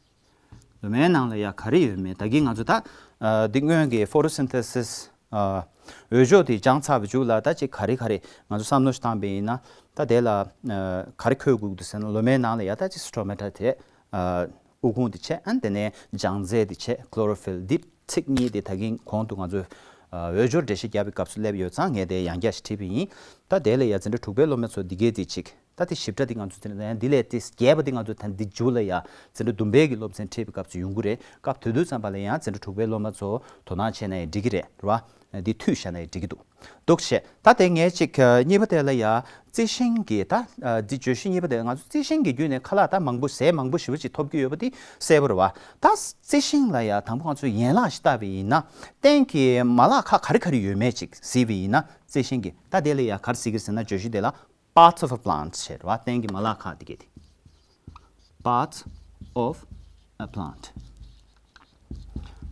ལོ་མའི་ནང་ལ་ཡ་ག་རེ་ཡོད་མེད། ད་གིན་ང་ཚོ་ད་ཨ། འདི་སྔོན་གྱི་ཕོ་ཊོ་སིན་ཐེ་སིས་ཨ། འོས་སྦྱོར་དེ་སྦྱངས་ཚར་བའི་མཇུག་ལ་ད་ཅིག་ག་རེ་ག་རེ་ང་ཚོ་བསམ་བློ་ཞིག་བཏང་པ་ཡིན་ན། ད་དེ་ལ་ཨ། ག་རེ་འཁོད་དགོས་ཀྱི་འདུག་ཟེར་ན། ལོ་མའི་ནང་ལ་ཡ་ད་ཅིག་སི་ཊོ་མ་ཊ་དེ་ཨ། དབུགས་ཕུང་དེ་བྱས། ཨ། དེ་ནས་ལྗང་རྫས་དེ་བྱས། ཁློ་རོ་ཕིལ། འདི་ཚིག་གཉིས་དེ་ད་གིན་གོང་དུ་ང་ཚོས་ཨ། འོས་སྦྱོར་འགྲེལ་བཤད་རྒྱབ་པའི་སྐབས་སུ་སླེབས་ཡོད་ཙང་ངས་དེ་ཡང་བསྐྱར་ཞིག་བྲིས་པ་ཡིན། ད་དེ་ལ་ཡ་འཛིན་གྲྭ་དྲུག་པའི་སློབ་མ་ཚོ་འདི་གས་དེ་ཅིག་ད་དེ་ཞིབ་ཕྲ་དེ་ང་ཚོ་དེ་ནས་འདི་ལས་དེ་རྒྱས་པ་དེ་ང་ཚོ་ད་འདི་མཇུག་ལ་ཡ་འཛིན་གྲྭ་བདུན་པའི་གི་སློབ་ཚན་ཁྲིད་པའི་སྐབས་སུ་ཡོང་གི་རེད། སྐབས་དེ་དུས་ཙམ་པ་ལ་ཡང་འཛིན་གྲྭ་དྲུག་པའི་སློབ་མ་ཚོ་དོ་སྣང་བྱས་ན་ཡང་འགྲིག་གི་རེད། རེད་བ། འདི་མཐུད་བཞག་ན་ཡང་འགྲིག་གི་འདུག་འདུག་བྱས། ད་དེ་ངས་ཅིག་གཉིས་པ་དེ་ལ་ཡ་རྩི་ཤིང་གི་ད་འདི་བརྗོད་གཞི་གཉིས་པ་དེ། ང་ཚོ་རྩི་ཤིང་གི་བརྒྱུད་ནས་ཁ་ལག་ད་མང་པོ་ཟས་མང་པོ་ཞེ་པོ་ཅིག་ཐོབ་ཀྱི་ཡོད་པ་དེ་གསལ་པོ་རེད་བ། ད་རྩི་ཤིང་ལ་ཡ་དང་པོ་ང་ཚོ་ཡན་ལག་ཞིག་བལྟས་པ་ཡིན་ན། སྟེང་གི་མ་ལག་ཁག་ག་རེ་ག་རེ་ཡོད་མེད་ཅིག་གཟིགས་པ་ཡིན་ན། རྩི་ཤིང་གི་ད་དེ་ལ་ཡ་ག་རེ་ཟེར་གྱི་རེད་ཟེར་ན། བརྗོད་གཞི་དེ་ལ། Parts of a plant བྱས་རེད་བ། སྟེང་གི་མ་ལག་ཁག་དེ་གས་དེ། Parts of a plant.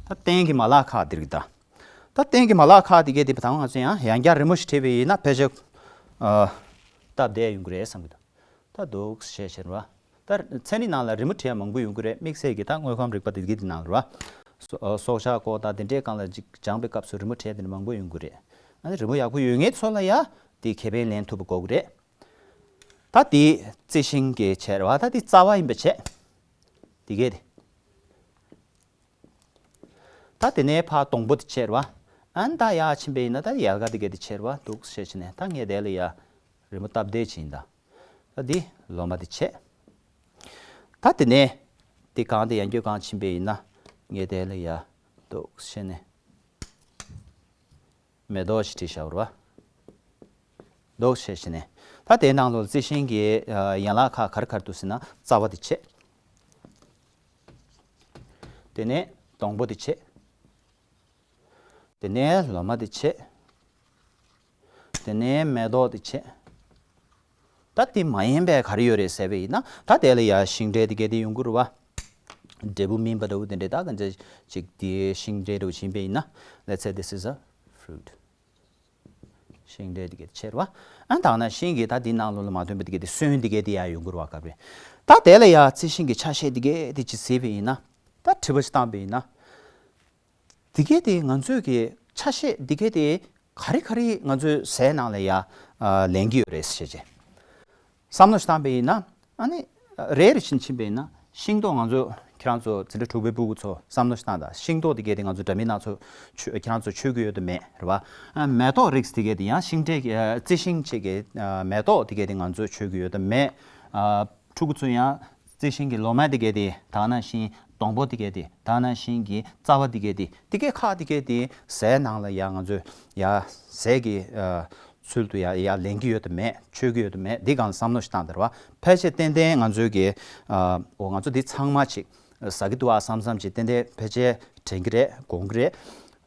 ད་སྟེང་གི་མ་ལག་ཁག་དེ་རིགས་ད། ད་སྟེང་གི་མ་ལག་ཁག་དེ་གས་དེ་ད་ང་ཚོ་ཡང་ཡང་བསྐྱར་རི་མོ་ཞིག་བྲིས་པ་ཡིན་ན་ཕལ་ཆེར་ཨ། སྟབས་བདེ་ཡོང་གི་རེད་བསམ་གྱི་འདུག་ད་འདུག་བྱས་བྱས་རེད་བ། ད་ཚན་རིག་ནང་ལ་རི་མོ་བྲིས་ཡ་མང་པོ་ཡོང་གི་རེད། དམིགས་བསལ་གྱི་ད་དངོས་ཁམས་རིག་པ་དེ་གས་དེ་ནང་ལ་རེད་བ། སྲོག་ཆགས་སྐོར་དང་དེ་འདྲའི་སྒང་ལ་ཅིག་སྦྱངས་པའི་སྐབས་སུ་རི་མོ་བྲིས་ཡ་དེ་འདྲ་མང་པོ་ཡོང་གི་རེད། ཨ་ནི་རི་མོ་ཡག་པོ་ཡོད་མཁན་ཚོ་ལ་ཡ་དེ་ཁེ་ཕན་ལེན་ཐུབ་པ་དགོས་ཀྱི་རེད། ད་དེ་རྩི་ཤིང་གི་བྱས་རེད་བ། ད་དེ་རྩ་བ་ཡིན་པ་བྱས། དེ་གས་དེ། ད་དེ་ནས་ཕར་སྡོང་པོ་དེ་བྱས་རེད་བ། ཨ་ནི་ད་ཡར་ཕྱིན་པ་ཡིན་ན་ད་ཡལ་ག་དེ་གས་དེ་བྱས་རེད་བ། འདུག་བྱས་བྱས་ནས་ད་ངས་དེ་ལ་ཡ་རི་མོ་སྟབས་བདེ་བྱས་ཡིན་ད། ད་འདི་ལོ་མ་དེ་བྱས། ད་དེ་ནས་དེ་གང་དེ་ཡང་སྐྱོད་གང་ཕྱིན་པ་ཡིན་ན་ངས་དེ་ལ་ཡ་འདུག་བྱས་ནས། མེ་ཏོག་ཞིག་བྲིས་བཞག་རེད་བ། འདུག་བྱས་བྱས་ནས། ད་དེའི་ནང་ལོགས་རྩི་ཤིང་གི་ཨ་ཡན་ལག་ཁག་ག་རེ་ག་རེ་འདུག་ཟེར་ན་རྩ་བ་དེ་བྱས། དེ་ནས་སྡོང་པོ་དེ་བྱས། དེ་ནས་ལོ་མ་དེ་བྱས། དེ་ནས་མེ་ཏོག་དེ་བྱས། ད་དེ་མ་ཡིན་པའི་ག་རེ་ཡོད་རེད་ཟེར་བ་ཡིན་ན་ད་དེ་ལ་ཡ་ཤིང་འབྲས་དེ་གས་དེ་ཡོང་གི་རེད་བ། འབྲས་བུ་སྨིན་པ་འདྲ་བོ་དེ་འདྲས་ད་ག་འདྲ་ཅིག་དེ་ཤིང་འབྲས་འདྲ་བོ་ཕྱིན་པ་ཡིན་ན། Let's say this is a fruit. ཤིང་འབྲས་དེ་གས་ཆེར་བ། ཨ་ད་ནང་བཞིན་གྱི་ད་འདི་ནང་ལོགས་ལ་མ་ཐོན་པ་དེ་གས་དེ་སོན་དེ་གས་དེ་ཡང་ཡོང་གི་རེད་བ་སྐབས་རེ། ད་དེ་ལ་ཡང་རྩི་ཤིང་གི་ཆ་ཤས་དེ་གས་དེ་ཅིག་གཟིགས་པ་ཡིན་ན། ད་དྲི་བ་ཞིག་བཏང་པ་ཡིན་ན། དེ་གས་དེ་ང་ཚོས་ཀྱི་ཆ་ཤས་དེ་གས་དེ་ག་རེ་ག་རེ་ང་ཚོའི་ཟས་ནང་ལ་ཡང་ལེན་གྱི་ཡོད་རེད་ཟེར་བྱས། བསམ་བློ་ཞིག་བཏང་པ་ཡིན་ན། ཨ་ནི། རེ་རེ་བཞིན་ཕྱིན་པ་ཡིན་ན་ཤིང་ཏོག་ང་ཚོ་ཁྱེད་རང་ཚོ་འཛིན་གྲྭ་དྲུག་པའི་སྤུ་གུ་ཚོ་བསམ་བློ་ཞིག་བཏང་དང་། ཤིང་ཏོག་དེ་གས་དེ་ང་ཚོ་འདྲ་མིན་སྣ་ཚོགས་མཆོད་ཁྱེད་རང་ཚོ་མཆོད་ཀྱི་ཡོད་དམ་མེད་རེད་བ། ཨ་མེ་ཏོག་རིགས་དེ་གས་དེ་ཡང་ཤིང་འབྲས་ཀྱི་ཨ་རྩི་ཤིང་བཅས་ཀྱི་ཨ་མེ་ཏོག་དེ་གས་དེ་ང་ཚོ་མཆོད་ཀྱི་ཡོད་དམ་མེད། ཨ་ཕྲུ་གུ་ཚོ་ཡང་རྩི་ཤིང་གི་ལོ་མ་དེ་གས་དེ་ད་ནང་བཞིན་སྡོང་པོ་དེ་གས་དེ་ད་ནང་བཞིན་གྱི་རྩ་བ་དེ་གས་དེ་དེ་གས་ཁག་དེ་གས་དེ་ཟས་ནང་ལ་ཡང་ང་ཚོས་ཡང་ཟས་ཀྱི་ཨ། ཚུལ་དུ་ཡ་ཡ་ལེན་གྱི་ཡོད་དམ་མེད། མཆོད་ཀྱི་ཡོད་དམ་མེད། འདི་སྒང་ལ་བསམ་བློ་ཞིག་བཏང་དེ་རེད་བ། ཕལ་ཆེར་ཏན་ཏན་ང་ཚོའི་གི་ཨ་འོ་ང་ཚོ་འདི་ཚང་མ་ཅིག་ཟ་གི་འདུག་ཨ་བསམ་བསམ་ཅིག་ཏན་ཏན་ཕལ་ཆེར་དྲན་གྱི་རེད། དགོངས་ཀྱི་རེད།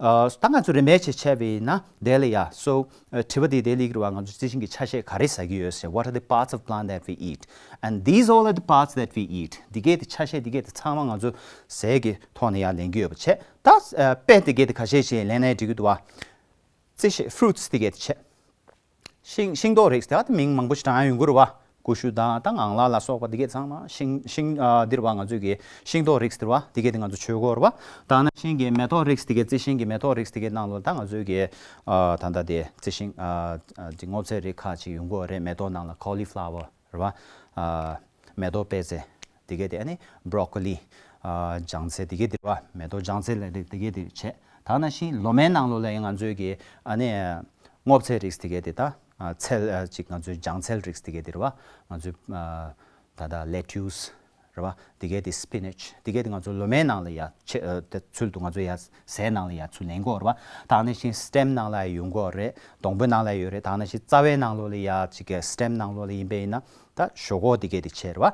ཨ་ད་ང་ཚོ་རིན་མེད་ཆེ་བྱས་པ་ཡིན་ན་དེ་ལ་ཡ། So ཨ་དྲི་བ་འདི་དེ་ལ་ཡིག་རེད་བ། ང་ཚོ་རྩི་ཤིང་གི་ཆ་ཤས་ག་རེ་ཟ་གི་ཡོད་ཟེར། What are the parts of plant that we eat? And these all are the parts that we eat. འདི་གས་དེ་ཆ་ཤས་འདི་གས་དེ་ཚང་མ་ང་ཚོ་ཟས་ཀྱི་ཐོག་ནས་ཡ་ལེན་གྱི་ཡོད་པ་བྱས། ད་ཨ་དཔེ་འདི་གས་དེ་ཁ་ཤས་ཤིག་ལེན་ནའི་འགྲིག་གི་འདུག་བ། རྩི་ཤིང་། Fruits་དེ་གས་དེ་བྱས། ཤིང་ཤིང་ཏོག་རིགས་དེ་ད་མིང་མང་པོ་ཞིག་གྲངས་ཡོང་གི་རེད་བ། ཀུ་ཤུ་དང་ད་ངང་ལག་ལ་སོགས་པ་དེ་གས་ཚང་མ་ཤིང་ཤིང་ཨ་འདི་རེད་བ། ང་ཚོས་ཀྱི་ཤིང་ཏོག་རིགས་དེ་རེད་བ། དེ་གས་དེ་ང་ཚོ་མཆོད་ཀྱི་ཡོད་རེད་བ། ད་ནང་བཞིན་གྱི་མེ་ཏོག་རིགས་དེ་གས་རྩི་ཤིང་གི་མེ་ཏོག་རིགས་དེ་གས་ནང་ལོགས་ད་ང་ཚོས་ཀྱི་ཨ་ད་ལྟ་དེ་རྩི་ཤིང་ཨ་ཨ་ཅིག་སྔོ་ཚལ་རིགས་ཁག་ཅིག་ཡོང་གི་ཡོད་རེད། མེ་ཏོག་ནང་ལ་cauliflower་རེད་བ། ཨ་མེ་ཏོག་པད་ཚལ་དེ་གས་དེ། ཨ་ནི་broccoli་ཨ་ལྗང་ཚལ་དེ་གས་དེ་རེད་བ། མེ་ཏོག་ལྗང་ཚལ་ལ་རིགས་དེ་གས་དེ་བྱས། ད་ནང་བཞིན་ལོ་མའི་ནང་ལོགས་ལ་ཡང་ང་ཚོས་ཀྱི་ཨ་ནི་སྔོ་ཚལ་རིགས་དེ་གས་དེ་ད་ཨ་ཚལ་ཨ་ཅིག་ང་ཚོའི་ལྗང་ཚལ་རིགས་དེ་གས་དེ་རེད་བ། ང་ཚོའི་ཨ་ད་ལྟ་lettuce་རེད་བ། དེ་གས་དེ་spinach་དེ་གས་དེ་ང་ཚོ་ལོ་མའི་ནང་ལ་ཡ་ཆེ་ཨ་དེ་ཚུལ་དུ་ང་ཚོ་ཡ་ཟས་ནང་ལ་ཡ་ཚུར་ལེན་གྱི་ཡོད་རེད་བ། ད་ནང་བཞིན་stem་ནང་ལ་ཡ་ཡོང་གི་ཡོད་རེད། སྡོང་པོའི་ནང་ལ་ཡོད་རེད། ད་ནང་བཞིན་རྩ་བའི་ནང་ལོགས་ལ་ཡ་ཅིག་གི་stem་ནང་ལོགས་ལ་ཡིན་པ་ཡིན་ན། ད་ཞོག་ཁོག་དེ་གས་དེ་བྱས་རེད་བ།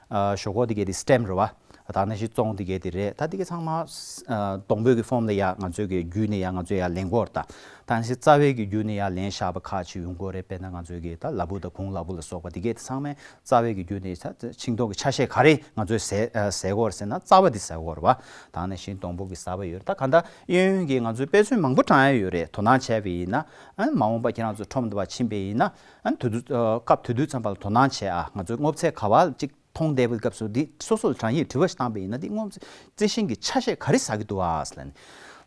ཨ་ཞོག་ཁོག་དེ་གས་དེ་stem་རེད་བ། ད་ནང་བཞིན་བཙོང་དེ་གས་དེ་རེད། ད་དེ་གས་ཚང་མ་ཨ་སྡོང་པོའི་གི་form་ལ་ཡ་ང་ཚོའི་གི་བརྒྱུད་ནས་ཡ་ང་ཚོས་ཡ་ལེན་གྱི་ཡོད་རེད། ད་ད་ནང་བཞིན་རྩ་བའི་གི་བརྒྱུད་ནས་ཡ་ལེན་བཞག་པ་ཁག་ཅིག་ཡོང་གི་ཡོད་རེད། དཔེར་ན་ང་ཚོའི་གི་ད་ལ་ཕུག་དང་གུང་ལ་ཕུག་ལ་སོགས་པ་དེ་གས་དེ་ཚང་མས་རྩ་བའི་གི་བརྒྱུད་ནས་ད་ཤིང་ཏོག་གི་ཆ་ཤས་ག་རེ་ང་ཚོས་ཟས་ཨ་ཟས་གྱི་ཡོད་རེད་ཟེར་ན་རྩ་བ་དེ་ཟ་གི་ཡོད་རེད་བ། ད་ནང་བཞིན་སྡོང་པོ་གི་ཟ་བ་ཡོད་རེད། ད་གང་ལྟར་གཡས་གཡོན་གྱི་ང་ཚོའི་དཔེ་མཚོན་མང་པོ་དྲངས་ཡ་ཡོད་རེད། དོ་སྣང་བྱས་པ་ཡིན་ན། ཨ་མ་འོངས་པ་ཁྱེད་རང་ཚོ་ཁྲོམ་དུ་བ་ཕྱིན་པ་ཡིན་ན། ཨ་དུས་དུས་ཨ་སྐབས་དུས་དུས་ཙམ་པ་ལ་དོ་སྣང་བྱས་ཨ། ང་ཚོའི་སྔོ་ཚལ་ག་བ་ཅིག་མཐོང་བསྡད་པའི་སྐབས་སུ་འདི་སོ་སོ་ལ་དྲན་ཡིག་དྲི་བ་ཞིག་བཏང་པ་ཡིན་ན། འདི་སྔོ་ཚལ་རྩི་ཤིང་གི་ཆ་ཤས་ག་རེ་ཟ་གི་འདུག་ཨ་ཟེར་ལབ་ནས།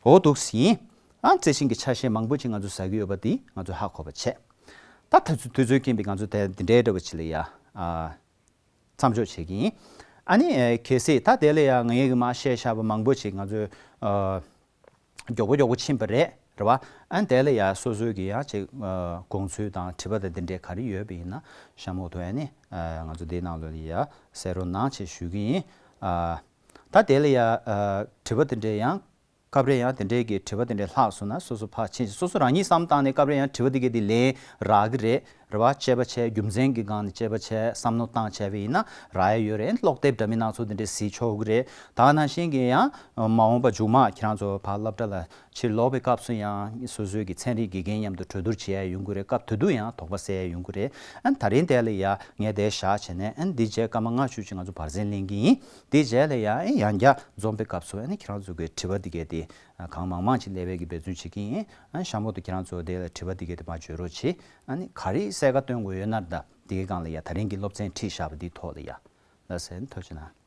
འོ་འདུག་སེ་ཡིན། ཨ་རྩི་ཤིང་གི་ཆ་ཤས་མང་པོ་ཅིག་ང་ཚོ་ཟ་གི་ཡོད་པ་འདི་ང་ཚོ་ཧ་གོ་བ་བྱས། ད་ད་ཚོད་དུས་ཚོད་རྐྱེན་པས་ང་ཚོ་དེ་འདི་འདྲའི་འདྲ་བ་ཅིག་ལ་ཡ་ཨ་མཚམས་འཇོག་བྱེད་ཀྱི་ཡིན། ཨ་ནི་ཨ་གལ་སྲིད་ད་དེ་ལ་ཡ་ངས་གི་མ་བཤད་བཞག་པ་མང་པོ་ཅིག་ང་ཚོས་ཨ། མགྱོགས་པོ་མགྱོགས་པོ་ཕྱིན་པ་རེད། རེད་བ། ཨ་ནི་དེ་ལ་ཡ་སོ་སོའི་གི་ཡ་ཅིག་ཨ་དགོངས་ཚུལ་དང་དྲི་བ་དང་དེ་འདྲས་ག་རེ་ཡོད་པ་ཡིན་ན་གཤམ་འོག་ཏུ་ཨ་ནི་ཨ་ང་ཚོ་འདིའི་ནང་ལོགས་ལ་ཡ་གསན་རོགས་གནང་བྱས་ཞུ་གི་ཡིན། ཨ་ད་དེ་ལ་ཡ་ཨ་དྲི་བ་དེ་འདྲས་ཡང་སྐབས་རེ་ཡང་དེ་འདྲས་ཀྱི་དྲི་བ་དེ་འདྲས་ལྷག་སོང་ན་སོ་སོ་ཕར་ཕྱིན་ཞིག་སོ་སོ་རང་ཉིད་བསམ་བཏང་ནས་སྐབས་རེ་ཡང་དྲི་བ་དེ་གས་དེ་ལན་རག་གི་རེད། རེད་བ། དཔྱད་པ་བྱས། རྒྱུ་མཚན་གྱི་སྒང་ནས་དཔྱད་པ་བྱས། བསམ་བློ་བཏང་བྱས་པ་ཡིན་ན་རག་ཡ་ཡོད་རེད། ཀློག་དེབ་འདྲ་མིན་སྣ་ཚོགས་དེ་འདྲས་གཟིགས་ཆོག་གི་རེད། ད་ག་ནང་བཞིན་གྱི་ཡང་མ་འོངས་པ་མཇུག་མ་ཁྱེད་རང་ཚོ་ཕར་སློབ་གྲྭ་ལ་ཕྱིར་ལོག་པའི་སྐབས་སུ་ཡང་སོ་སོའི་གི་ཚན་རིག་དགེ་རྒན་མཉམ་དུ་གྲོས་བསྡུར་བྱེད་ཡ་ཡོང་གི་རེད། སྐབས་དེ་དུས་ཡང་དོགས་པ་སེལ་ཡ་ཡོང་གི་རེད། ཨ་ནི་ད་རིང་དེ་ལ་ཡ་ངས་དེ་བཞག་བྱས་ནས། ཨ་ནི་འདི་རྗེས་སྐར་མ་ལྔ་བཅུ་ཅིག་ང་ཚོ་བར་གསེང་ལེན་གྱི་ཡིན། དེ་རྗེས་ལ་ཡ་ཨ་ནི་ཡང་བསྐྱར་འཛོམས་པའི་སྐབས་སུ་ཨ་ནི་ཁྱེད་རང་ཚོ་གི་དྲི་བ་དེ་གས་དེ་གང་མང་མང་ཅིག་སླེབས་པའི་གི་འབད་བརྩོན་བྱེད་ཀྱི་ཡིན། ཨ་ནི་གཤམ་འོག་ཏུ་ཁྱེད་རང་ཚོ་དེ་ལ་དྲི་བ་དེ་གས་དེ་མར་བརྗོད་རོགས་བྱེད། ཨ་ནི་ག་རེ་གསལ་ཁ་སྟོན་དགོས་ཡོད་ན་ད་དེ་གའི་སྒང་ལ་ཡ་ད་རིང་གི་སློབ་ཚན་ཁྲིད་བཞག་པ་འདིའི་ཐོག་ལ་ཡ། ལགས་སེ། ཐུགས་རྗེ་གནང་།